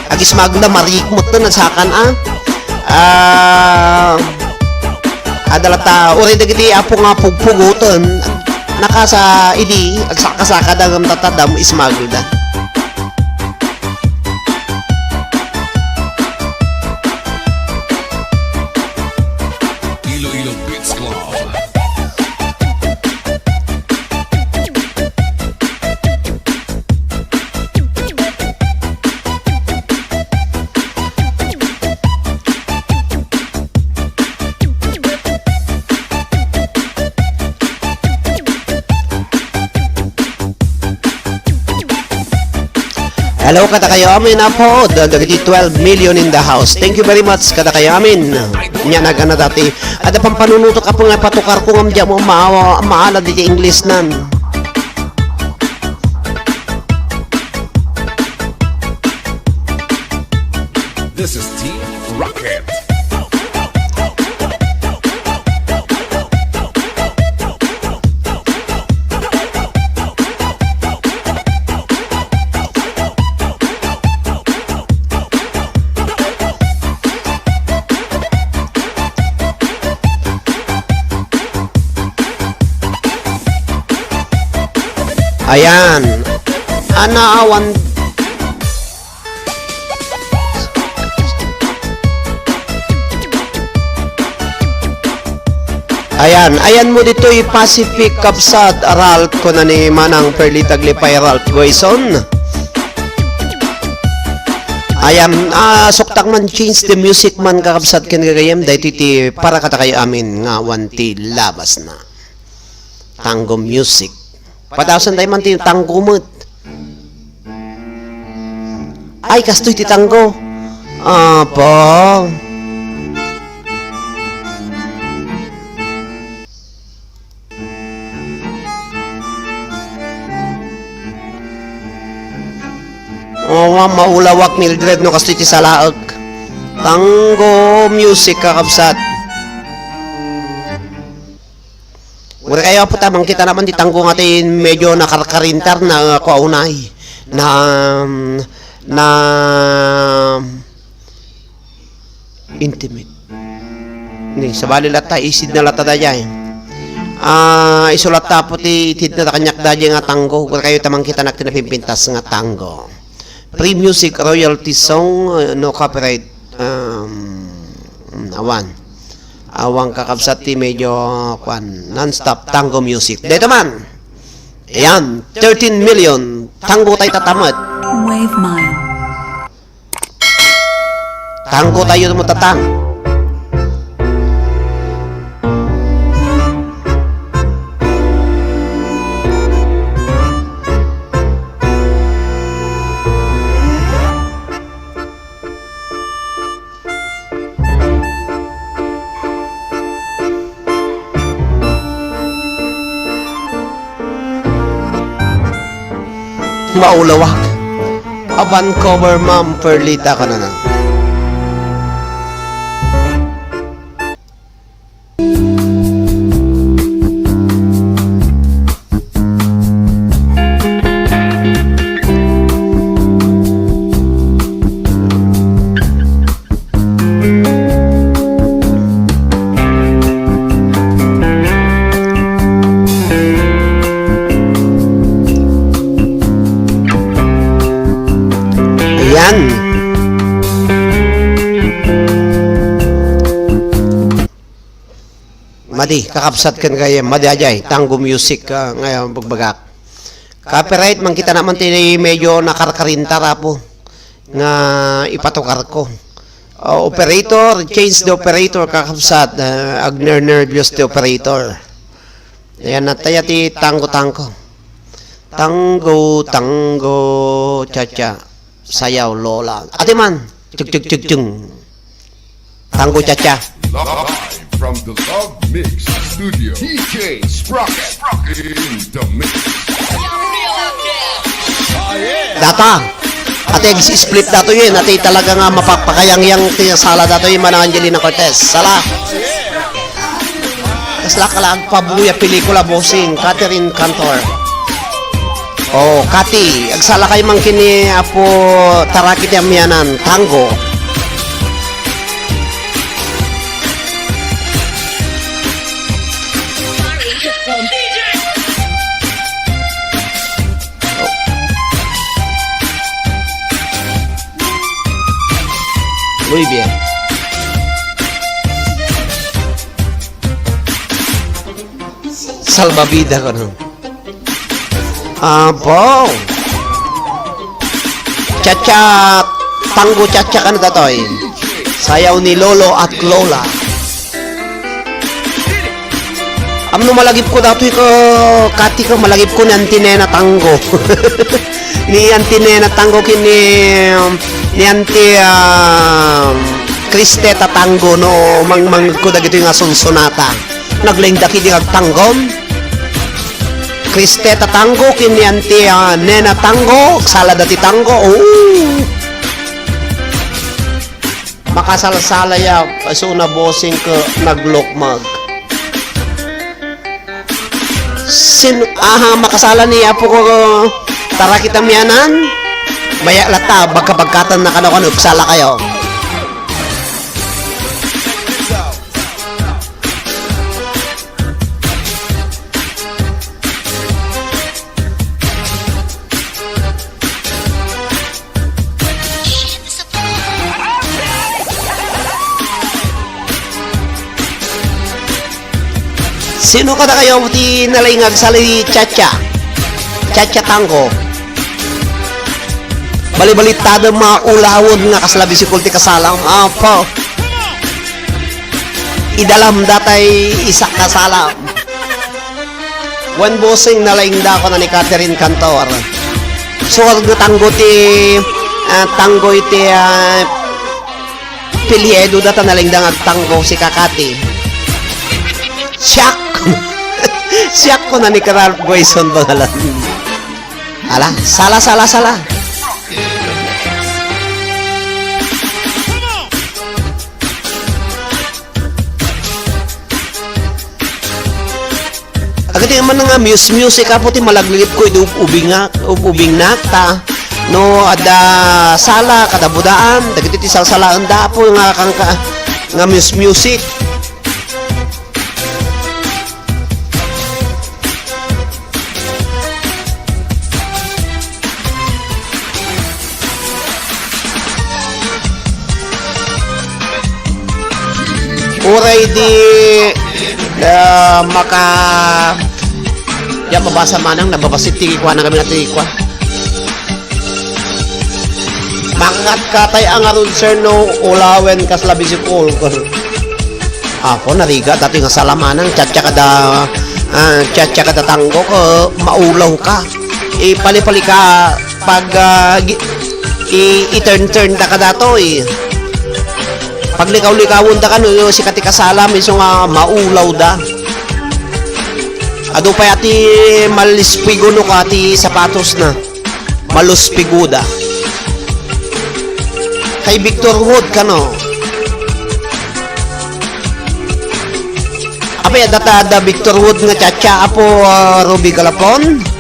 Agismagna, marikmot na, nagsakan, ah. Ah, adalata, uri dagiti apo nga pugpugoten, nakasa idi, agsaka-saka da ngem tatadam, ismagel da. Iloilo Beats Club. Hello, kadakayo amin, apo, da-, dagiti twelve million in the house. Thank you very much, kadakayo amin. Nya nagana dati. Adda pampanunutok, apo, nga patukar ko ngam diak mo ma-, maala diti English nan. This is Team Rocket. Ayan. Ana awan. Ayan, ayanmo ditoy Pacific, kabsat, Ralph, kuna ni Manang Perlita Aglipay, Ralph Guayson. Ayan, ah, suktak man, change the music man, kakabsat, ken gagayyem, daytoy ti para kadakayo amin nga awan ti labasna. Tango music. Padasen tayo man ti tango met. Ay, kastoy ti tango. Apo. Oh, ma-, maulawak, Mildred, no, kastoy ti salaek. Tango music, kakabsat. Uray kayo, apo, ta mangkita naman ti tango nga ti medyo nakarkarintar na, uh, kuaunay. Na, na, intimate. Ni, sabali latta, isid na latta dayay. Ah, isu latta, apo, ti itid na kaniak dayay nga tango. Uray kayo, ta mangkita nak ti napimpintas nga tango. Free music, royalty song, uh, no copyright. Um, awan. Awan, kakabsat, ti medyo, kwan, non-stop tango music. Dito man. Ayan, thirteen million. Tango tayo tatamat. Wave Mile. Tango tayo mo tatang. Maulawak. A Vancouver, Ma'am Perlita, kanana. Ayan. Madi, kakabsat ken gayyem, madi ajay, tango music, ah, nga bagbagak. Copyright, mangkita naman ti medyo nakarkarintar, apo, nga ipatukar ko. Ah, operator, change the operator, kakabsat, ah, agner-nervous ti operator. Ayan, nataya ti tango-tango. Tango, tango, cha-cha. Sayaw, Lola. Ate man. Chug, chug, chug, chung. Tango, cha-cha. Live from the Love Mix Studio, D J Sprocket in the mix. Data. Ate, ag-split dato yun. Ate, talaga nga mapapakayangyang ti sala dato yun, Manang Angelina Cortez. Sala. Kasla ka lang, pabuya pelikula, bossing, Catherine Cantor. Oh, Kati, agsala kay man kini Apo Taraki ti Amianan, tango. Muy bien. Salbabida ko, no? Apo. Cha-cha, tango cha-cha kan datoy. Sayaw ni Lolo at Lola. Amno malagip ko datoy ko, Kati ko, malagip ko ni Auntie Nena Tango. Ni Auntie Nena Tango ken ni, ni Auntie, ah, Cristeta Tango no mangmangko dagitoy nga sunsonata. Naglaing daki di agtanggom. Cristeta Tango ken ni Auntie, ah, Nena Tango, sala dati tango. Oh. Makasalsala ya, isu na bossing ko naglukmag. Sin-, aha, makasala ni Apo ko, Taraki ti Amianan? Maya latta, bagkabagkatan na kano, kano, sala kayo. Sino kadakayo ti nalaing nga agsala ni Chacha? Chacha Tango. Balibalittaem nga ulawen nga kasla bisikul ti kasalam. Apo. Idalam datay isak kasalam. Wen Bossing, nalaingda, kuna ni Catherine Cantor. Sorgo Tango ti, ah, Tango iti, ah, apelyido da ta nalaingda nga agtanggo si Kakati. Siak! Siak, kuna ni Ralph Grayson Bangalan. Ala, sala, sala, sala. Agati man nga muse-music, apo, ti malaglilipko idi ub-, ubingak, ub-, ubingnak, ta no adda sala, kada budaan, dagiti ti salsalaenda, apo, nga kangka-, nga muse-music. Uray di, ah, maka-, di mabasa manang, nababasi ti kua na kami na ti kua. Mangat katay a ngarud, sir, no ulawen kasla bisikul. Apo, narigat datoy nga sala manang, Chacha kada, ah, Chacha kada Tango, ko, maulaw ka. Ipalipali ka pag, ah, gi-, i-, i-turn-turn ta ka datoy. Paglikaw-likawon ta ka, no, sika ti kasalam, isu nga maulaw da. Adu pay a ti malispigo no ka ti sapatos na. Maluspiguda. Kay Victor Wood kano. Apay, adda ta adda Victor Wood nga Chacha, apo, ah, Ruby Galapon?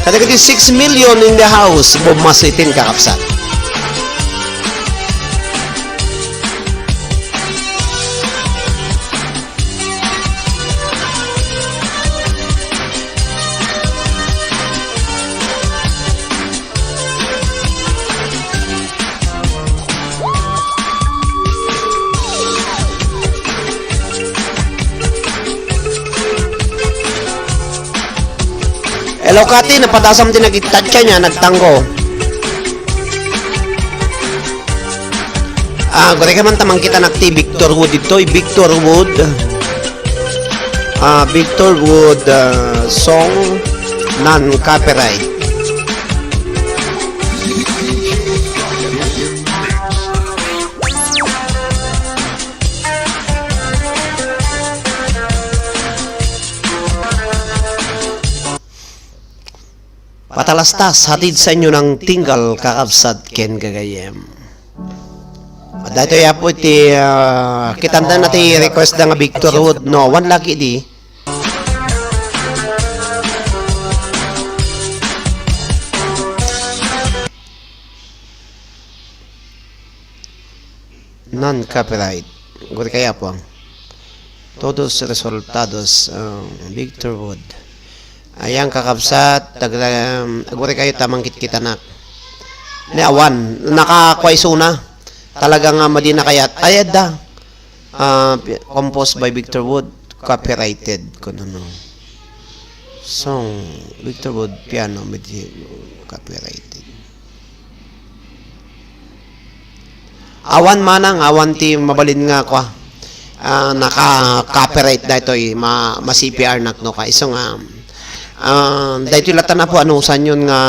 Kadagiti six million in the house, Bob Masitin, kakabsat. Hello, Kati. Napadasam ti nagitatsya niya, nagtanggo. Ah, gureka man ta mangkitanak ti Victor Wood ditoy. Victor Wood. Ah, Victor Wood, ah, song non-copyright. Patalastas, hatid sa inyo ng Tinggal, kakabsat ken gagayyem. Daytoy, apo, iti, ah, kitan ta na ti request da nga Victor Wood, no? One lucky di. Non-copyright. Guri kaya po. Todos resultados, ah, Victor Wood. Ayan, kakabsat, tag-, um, guri kayo ta mangkitkitanak. Ni awan, nakakuwaisuna. Talaga nga madi na kayat. Ay, adda. Ah, pi-, composed by Victor Wood, copyrighted, kuno no. Song, Victor Wood, piano, midi, copyrighted. Awan manang, awan ti mabalin nga kua. Ah, naka-copyright daytoy, ma-, ma-C P R nak no ka. Isu nga, ah, daytoy latta na po anusan yun nga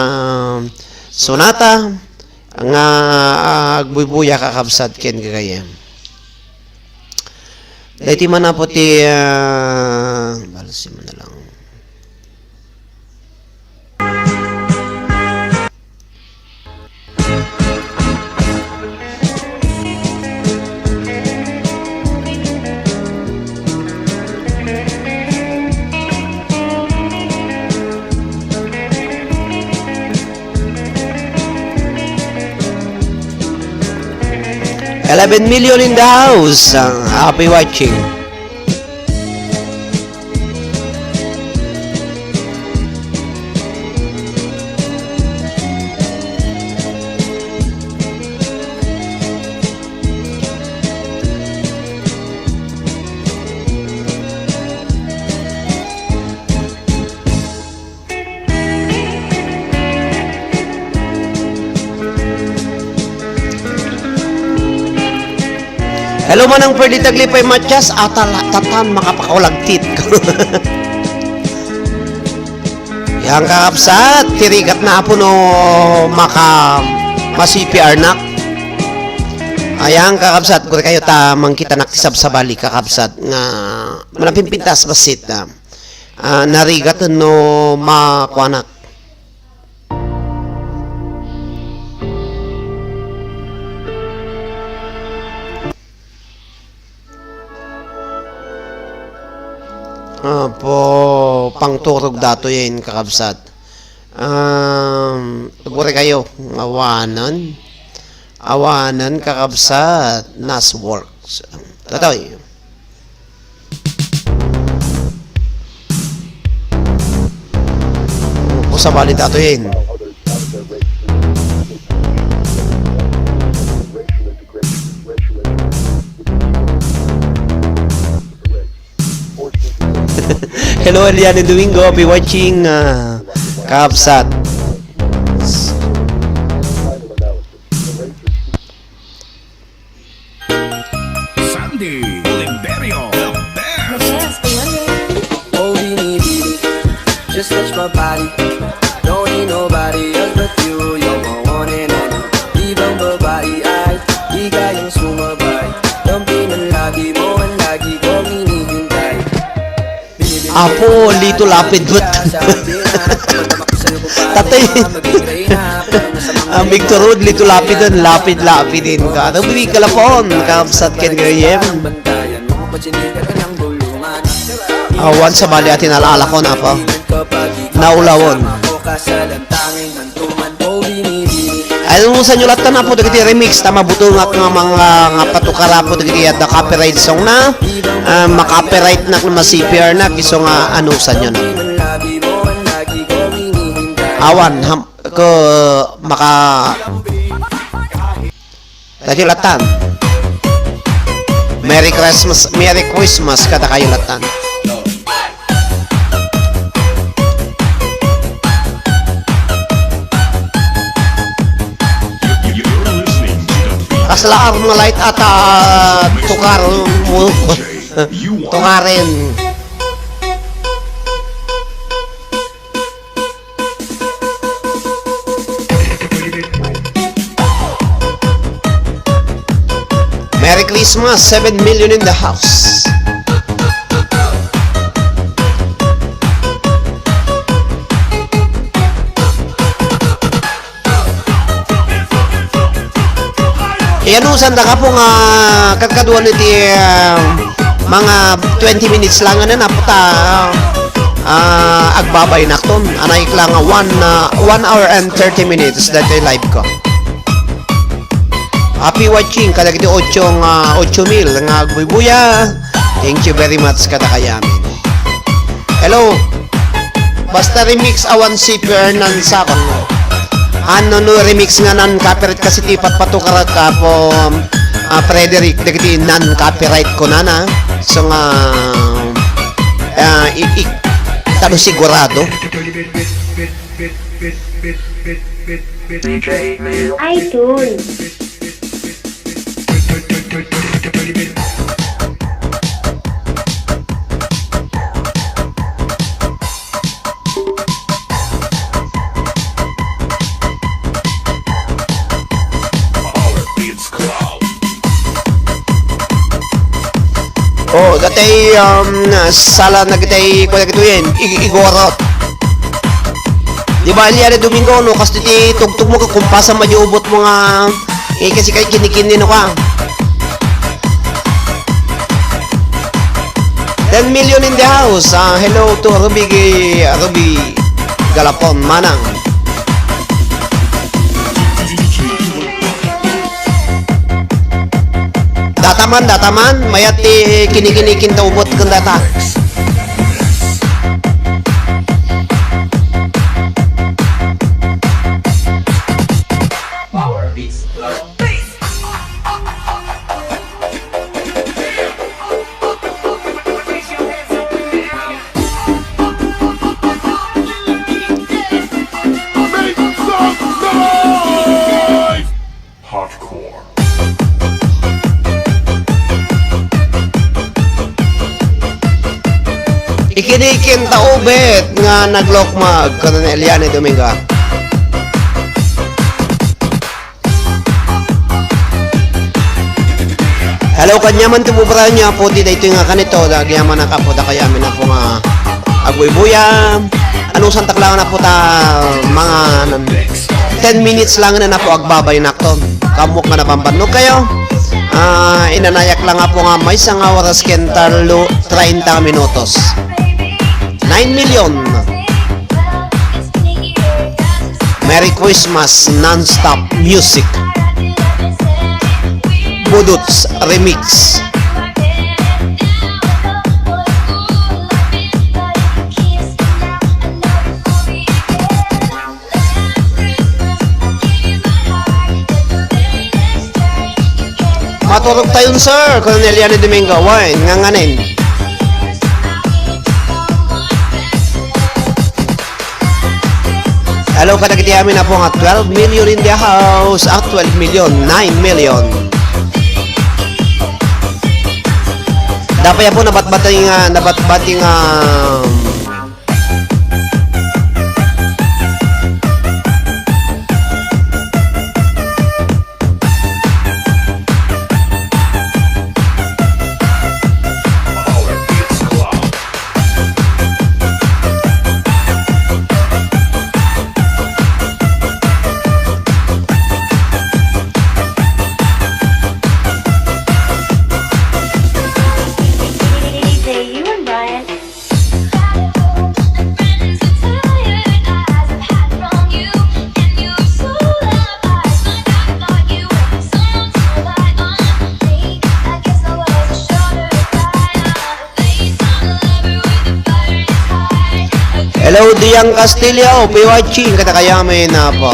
sonata nga, ah, agbuybuya kakabsat ken gagayyem. Daytoy man apo ti, ah, balsi mo na lang. Eleven million in the house. Uh, happy watching. Hello, Manang Ferdy Taglipay Matias, atal-, tatan makapakulagtit. Yan, kakabsat, ti rigat na apo no maka, ma-C P R nak. Ayan, kakabsat, kuri kayo ta mangkitanak ti sabsabali, kakabsat, nga manapimpintas bassit, ah, ah, narigat no makuanak. Apo, pangturog datoyen, kakabsat. Um, tuguri kayo, awanen. Awanen, kakabsat, nas works. Tatoy. Apo, sabali datoyen. Hello, Eliane Domingo. Happy watching, uh, kakabsat. Sandy Oliverio, the best. Oh, binibini, just touch my body. Don't need nobody else but you. You're my one and only. Ibang babae ay di kayang sumabay. Kampi ng labi mo ang lagi kong hinihintay. Apo, Lito Lapid, what? Tatay. Ang Victor Wood, Lito Lapid, lapid-lapidin ka. Ito, bibig ka lapon, kabsat ken gayem. Awan sabali a tinalala ko na pa. Naulawon. Ay, anusanyo latta na po dagiti remix, ta mabutongak nga mga, nga patukara po dagiti adda copyright song na, ah, ma-copyright nak, ma-C P R nak, isu nga anusanyo na. Awan, ham-, ko, maka-, Dagiti lattan. Merry Christmas, Merry Christmas kadakayo lattan. Kasla Armalite ata tukar mo. Tukaren. Merry Christmas, seven million in the house. Iyanusan da ka po nga kadkaduan iti, ah, mga twenty minutes lang nga na, napota, ah, agbabay nakton. Anay lang nga one, ah, one hour and thirty minutes dati live ko. Happy watching kadagiti ocho nga, ocho mil nga agbuybuya. Thank you very much kadakayo amin. Hello. Basta remix awan si Fernan Sabang. Ano no remix nga nan copyright kasi ti patpatukarak ka po, ah, Frederick, dagiti nan copyright ko nana. So nga, ah, i-, i-, talo sigurado. D J Neil. iTunes. Power Beats Club. Oh, datay, um, sala na kitay, kuya kituyen, ig-, igorot. Di ba, Eliane Domingo, no? Kas ti tugtog mo, kakumpasa, madyo ubot mo nga, eh, kasi kay kinikini, no, ka? Ten million in the house. Ah, hello to Ruby G-, Ruby Galapon, Manang. Man data man, mayat ti kinikinikin ta ubot ken data. Make some noise! Hardcore. Ikinikin ta ubet nga naglokmag, kuno ni Eliane Domingo. Hello, kaniaman ti buburan niya, puti daytoy nga kanito, dagyaman na kapo, dakayami na po nga agbuybuya. Anusan taklangan na po ta mga nan-, ten minutes lang na na po agbabay na ton. Kamok nga nabambannog kayo. Ah, inanayak lang nga po nga maysa nga oras ken tallo, treinta minutos. Nine million. Merry Christmas, Non-Stop Music. Budots Remix. Maturog tayon, sir. Colonel Yani Domingo. Wine, nganganin. Hello, kadagiti amin a po nga twelve million in the house. Ah, twelve million, nine million. Dapay po nabatbati nga, nabatbati nga, Hello, Diang Castillo, P Y G, kadakayamin na po.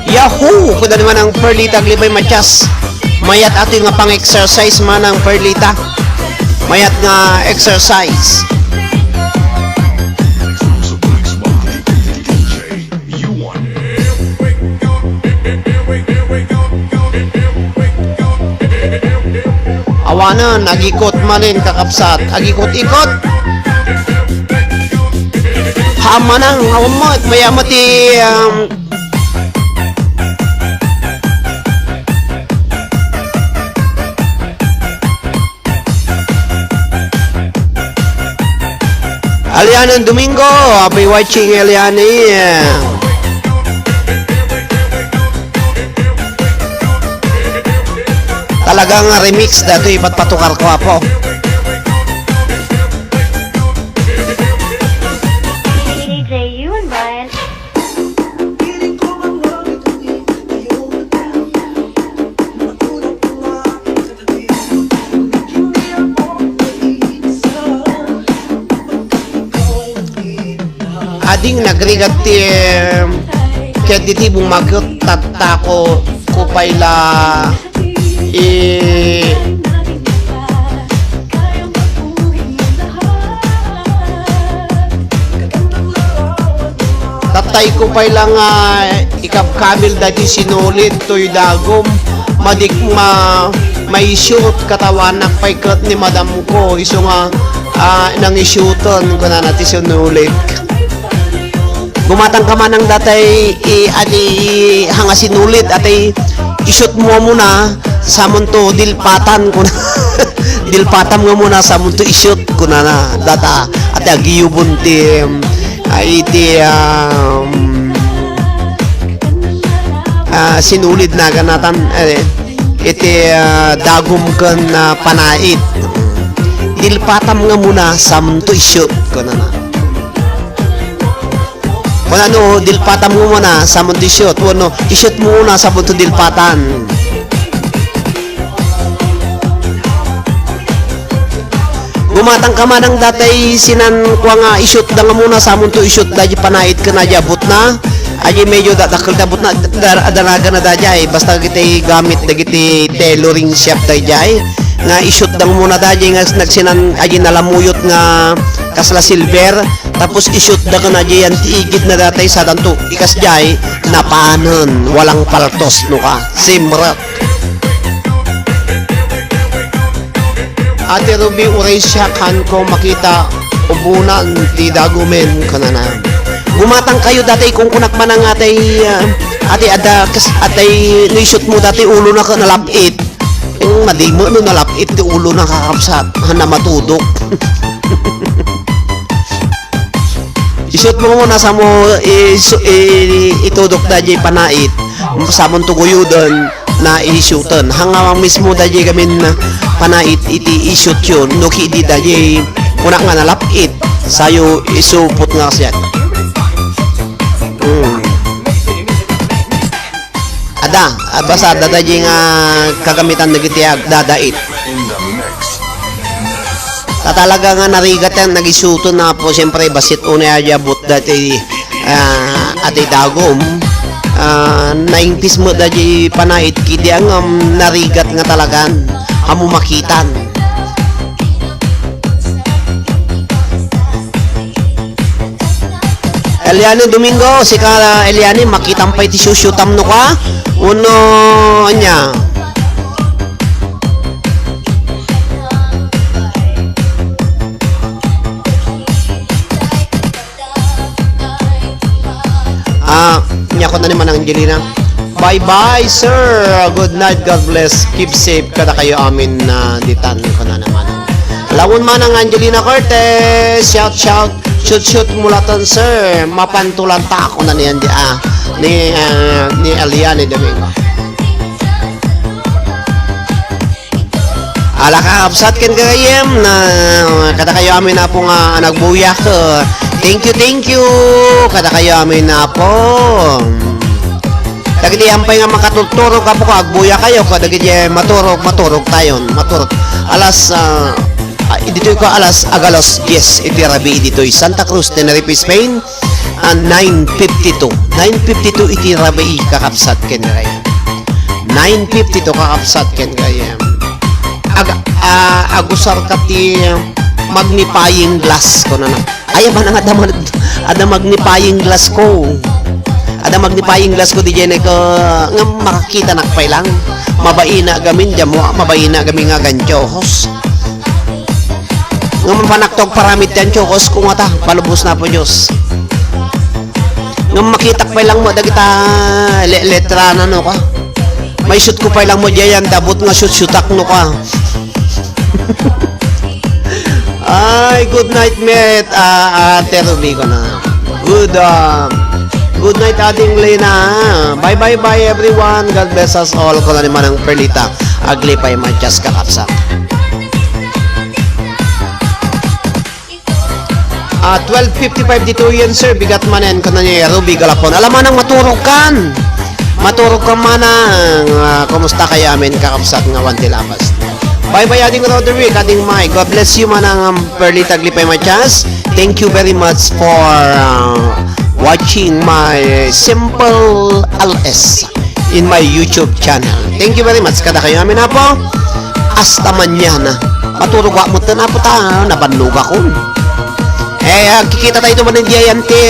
Yahoo! Kuna naman ang Perlita Aglipay Matias. Mayat ato nga pang-exercise man ang Perlita. Mayat nga exercise. Awanen, agikot manen, kakabsat. Agikot-ikot. Haan man, awan met, mayat met ti, um, Alianan Domingo, happy watching, Aliani. Talagang remix daytoy, ipatpatukar ko, apo. D J, you and Brian. Ading nagrigat ti, em, ket iti bumaket tatta ko, ko pay la, i-, tattay ko pay la nga ikabkabil daydi sinulit toy dagum. Madik ma-, maisut katawanak pay ket ni madam ko, isu nga, ah, nangisuten, kunana ti sinulit. Gumatang ka manang datay i-, adi, i-, hanga sinulit, atay isut mo muna, samunto dilpatan, kuna. Dilpatam nga muna, samunto isut, kunana, data. Iti agyubon ti, ah, iti, ah, ah, sinulid na ganatan, eh, iti, ah, dagum ken, ah, panait. Dilpatam nga muna, samon to isyot, kunana. Kunana, dilpatam nga muna, samon to isyot. Wenno, isyot mo muna, samon to dilpatan. Gumatang ka manang datay sinan kua nga isyot da nga muna, samon to isyot da di panait ken adi abutna. Adi medyo dadakkel ti abutna, dar-, daragan na da di ay. Basta dagiti gamit, dagiti tailoring shop da di ay. Nga isyot da nga muna da di nga nagsinan adi nalamuyot nga kasla silver. Tapos isyot da ken adi yan ti igid na datay sadanto. Ikas di ay, napanen, walang paltos, no ka. Simrek. Ate Ruby, uray siak, haanko makita ubunan ti dagumen, kunana. Gumatang kayo dati, kung kunak manang atay, ah, atay ada, kas-, atay no isyot mo dati, ulo na ka nalapit. Yung madimo no nalapit ti ulo na kakapsat, hana matudok. Isyot mo muna, samo, isu-, i-, itudok da di panait, samon tuguyuden, na isyuten. Hanga mismo da di gamin panait iti isyot yun, no ki di da di kunak nga nalapit, sayo isupot nga kasiat. Hmm. Ada, ah, basta dadaji nga kagamitan dagiti agdadait. Ta talaga nga narigat yan, nagisyuton na po, siyempre, basit unay a abut dati, ah, ati dagum. Ah, naingpis mo dadi panait, kidi ang, um, narigat nga talagan, amo makitan. Eliane Domingo, sika, Eliane, makitam pay ti syusyutam no ka? Uno, anya? Ah, nya ko na ni Manang Angelina. Bye-bye, sir. Good night. God bless. Keep safe. Kada kayo amin na ditan ko na naman. Lawan Manang Angelina Cortez. Shout, shout. Shoot, shoot, mulatan, sir. Mapantulan ta ako na niyan di, ah, ni, ah, ni Eliane Domingo. Ala ka, absat ken gagayem na kada kayo amin apo nga nagbuyak. Thank you, thank you. Kada kayo amin apo. Dagiti ampay nga makatuturo ka po ka agbuya kayo ka dagiti maturog, maturog tayon, maturog. Alas, ah, ah, ditoy ko alas, agalas dies iti rabii ditoy Santa Cruz, Tenerife, Spain. Ah, nine fifty-two. Nine fifty-two iti rabii, kakabsat ken gayam. Nine fifty-two, kakabsat ken gayam. Ag-, ah, agusar ka ti magnifying glass, kunana. Ay, ba nang ada mag-, ada magnifying glass ko. Ada magnifying glass ko, di jay ko, nga makakita nakpay lang. Mabaina gamin, jamo, mabaina gamin nga gantiyo, hos. Ngem panaktok paramit ti antiokos ko ngata, palubos na po Dios. Ngem makitak pay lang mo dagita le-, letra na no ka. Maisut ko pay lang mo diay yan, dabot nga sut-sutak no ka. Ay, good night, met, ah, Ate Ruby ko na. Good, ah, good night, Ading Lena. Bye, bye, bye, everyone. God bless us all. Ko na ni Manang Perlita. Aglipay, Matias, kakapsat. Ah, twelve fifty-five ditoyen, sir. Bigat manen, kanyan ni Ruby Galapon. Alam manang maturog kan. Maturog kan manang. Ah, kumusta kayo amin, kakapsat nga wan ti labas? Bye-bye, Ading Roderick, Ading Mike. God bless you, manang, um, Perlita Aglipay Matias. Thank you very much for, uh, watching my simple L S in my YouTube channel. Thank you very much. Kada kayo amin, apo. Hasta mañana. Maturog wa mo ten, apo, ta, nabannog ako. Eh, agkikita tayo man diyan ti,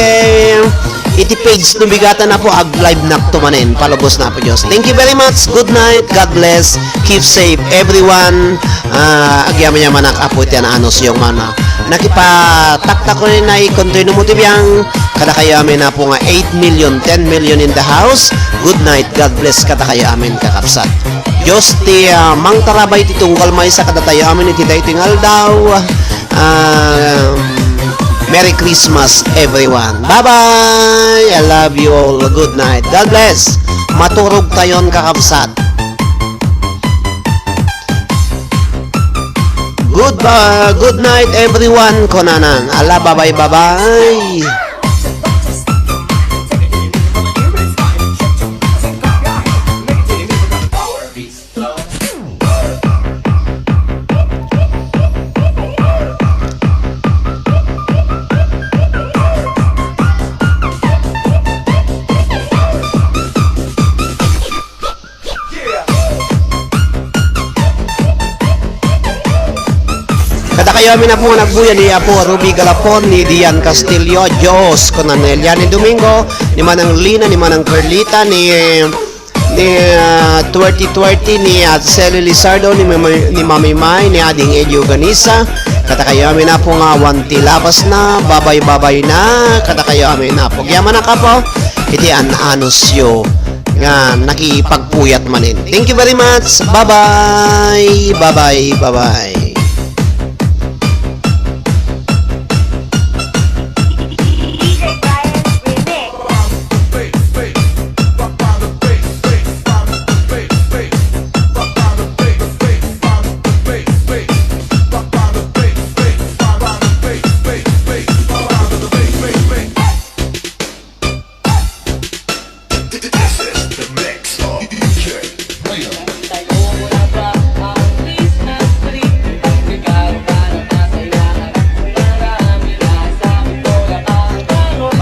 iti page no bigatan na po, ag-live na to manen. Palubos na po, Diyos. Thank you very much. Good night. God bless. Keep safe, everyone. Ah, agyaman-yaman ak, apo, iti anus yung mana. Nakipataktak ko rin na ikontoy no mo ti biyang. Kada kayo amin na po nga eight million, ten million in the house. Good night. God bless kada kayo amin, kakapsat. Diyos ti, ah, mangtarabay ti tunggal maysa kada tayo amin iti daytoy nga aldaw. Ah, Merry Christmas, everyone. Bye-bye. I love you all. Good night. God bless. Maturog tayon, kakabsat. Goodbye. Good night, everyone. Kunanan. Ala, bye-bye, bye-bye. Kadakayo amin a pung nagbuya ni Apo Ruby Galapon, ni Dian Castillo, Dios, kunan ni Eliane Domingo, ni Manang Lina, ni Manang Carlita, ni, ni, ah, twenty twenty, ni Ate Sally Lizardo, ni Mami, ni Mami Mai, ni Ading Eddie Organisa. Kadakayo amin a pung awan ti labasna, babay-babay na, kadakayo amin a pung. Agyaman a kapo, iti an-anusyo nga nakipagpuyat manen. Thank you very much. Bye-bye. Bye-bye. Bye-bye.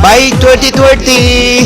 By twenty thirty,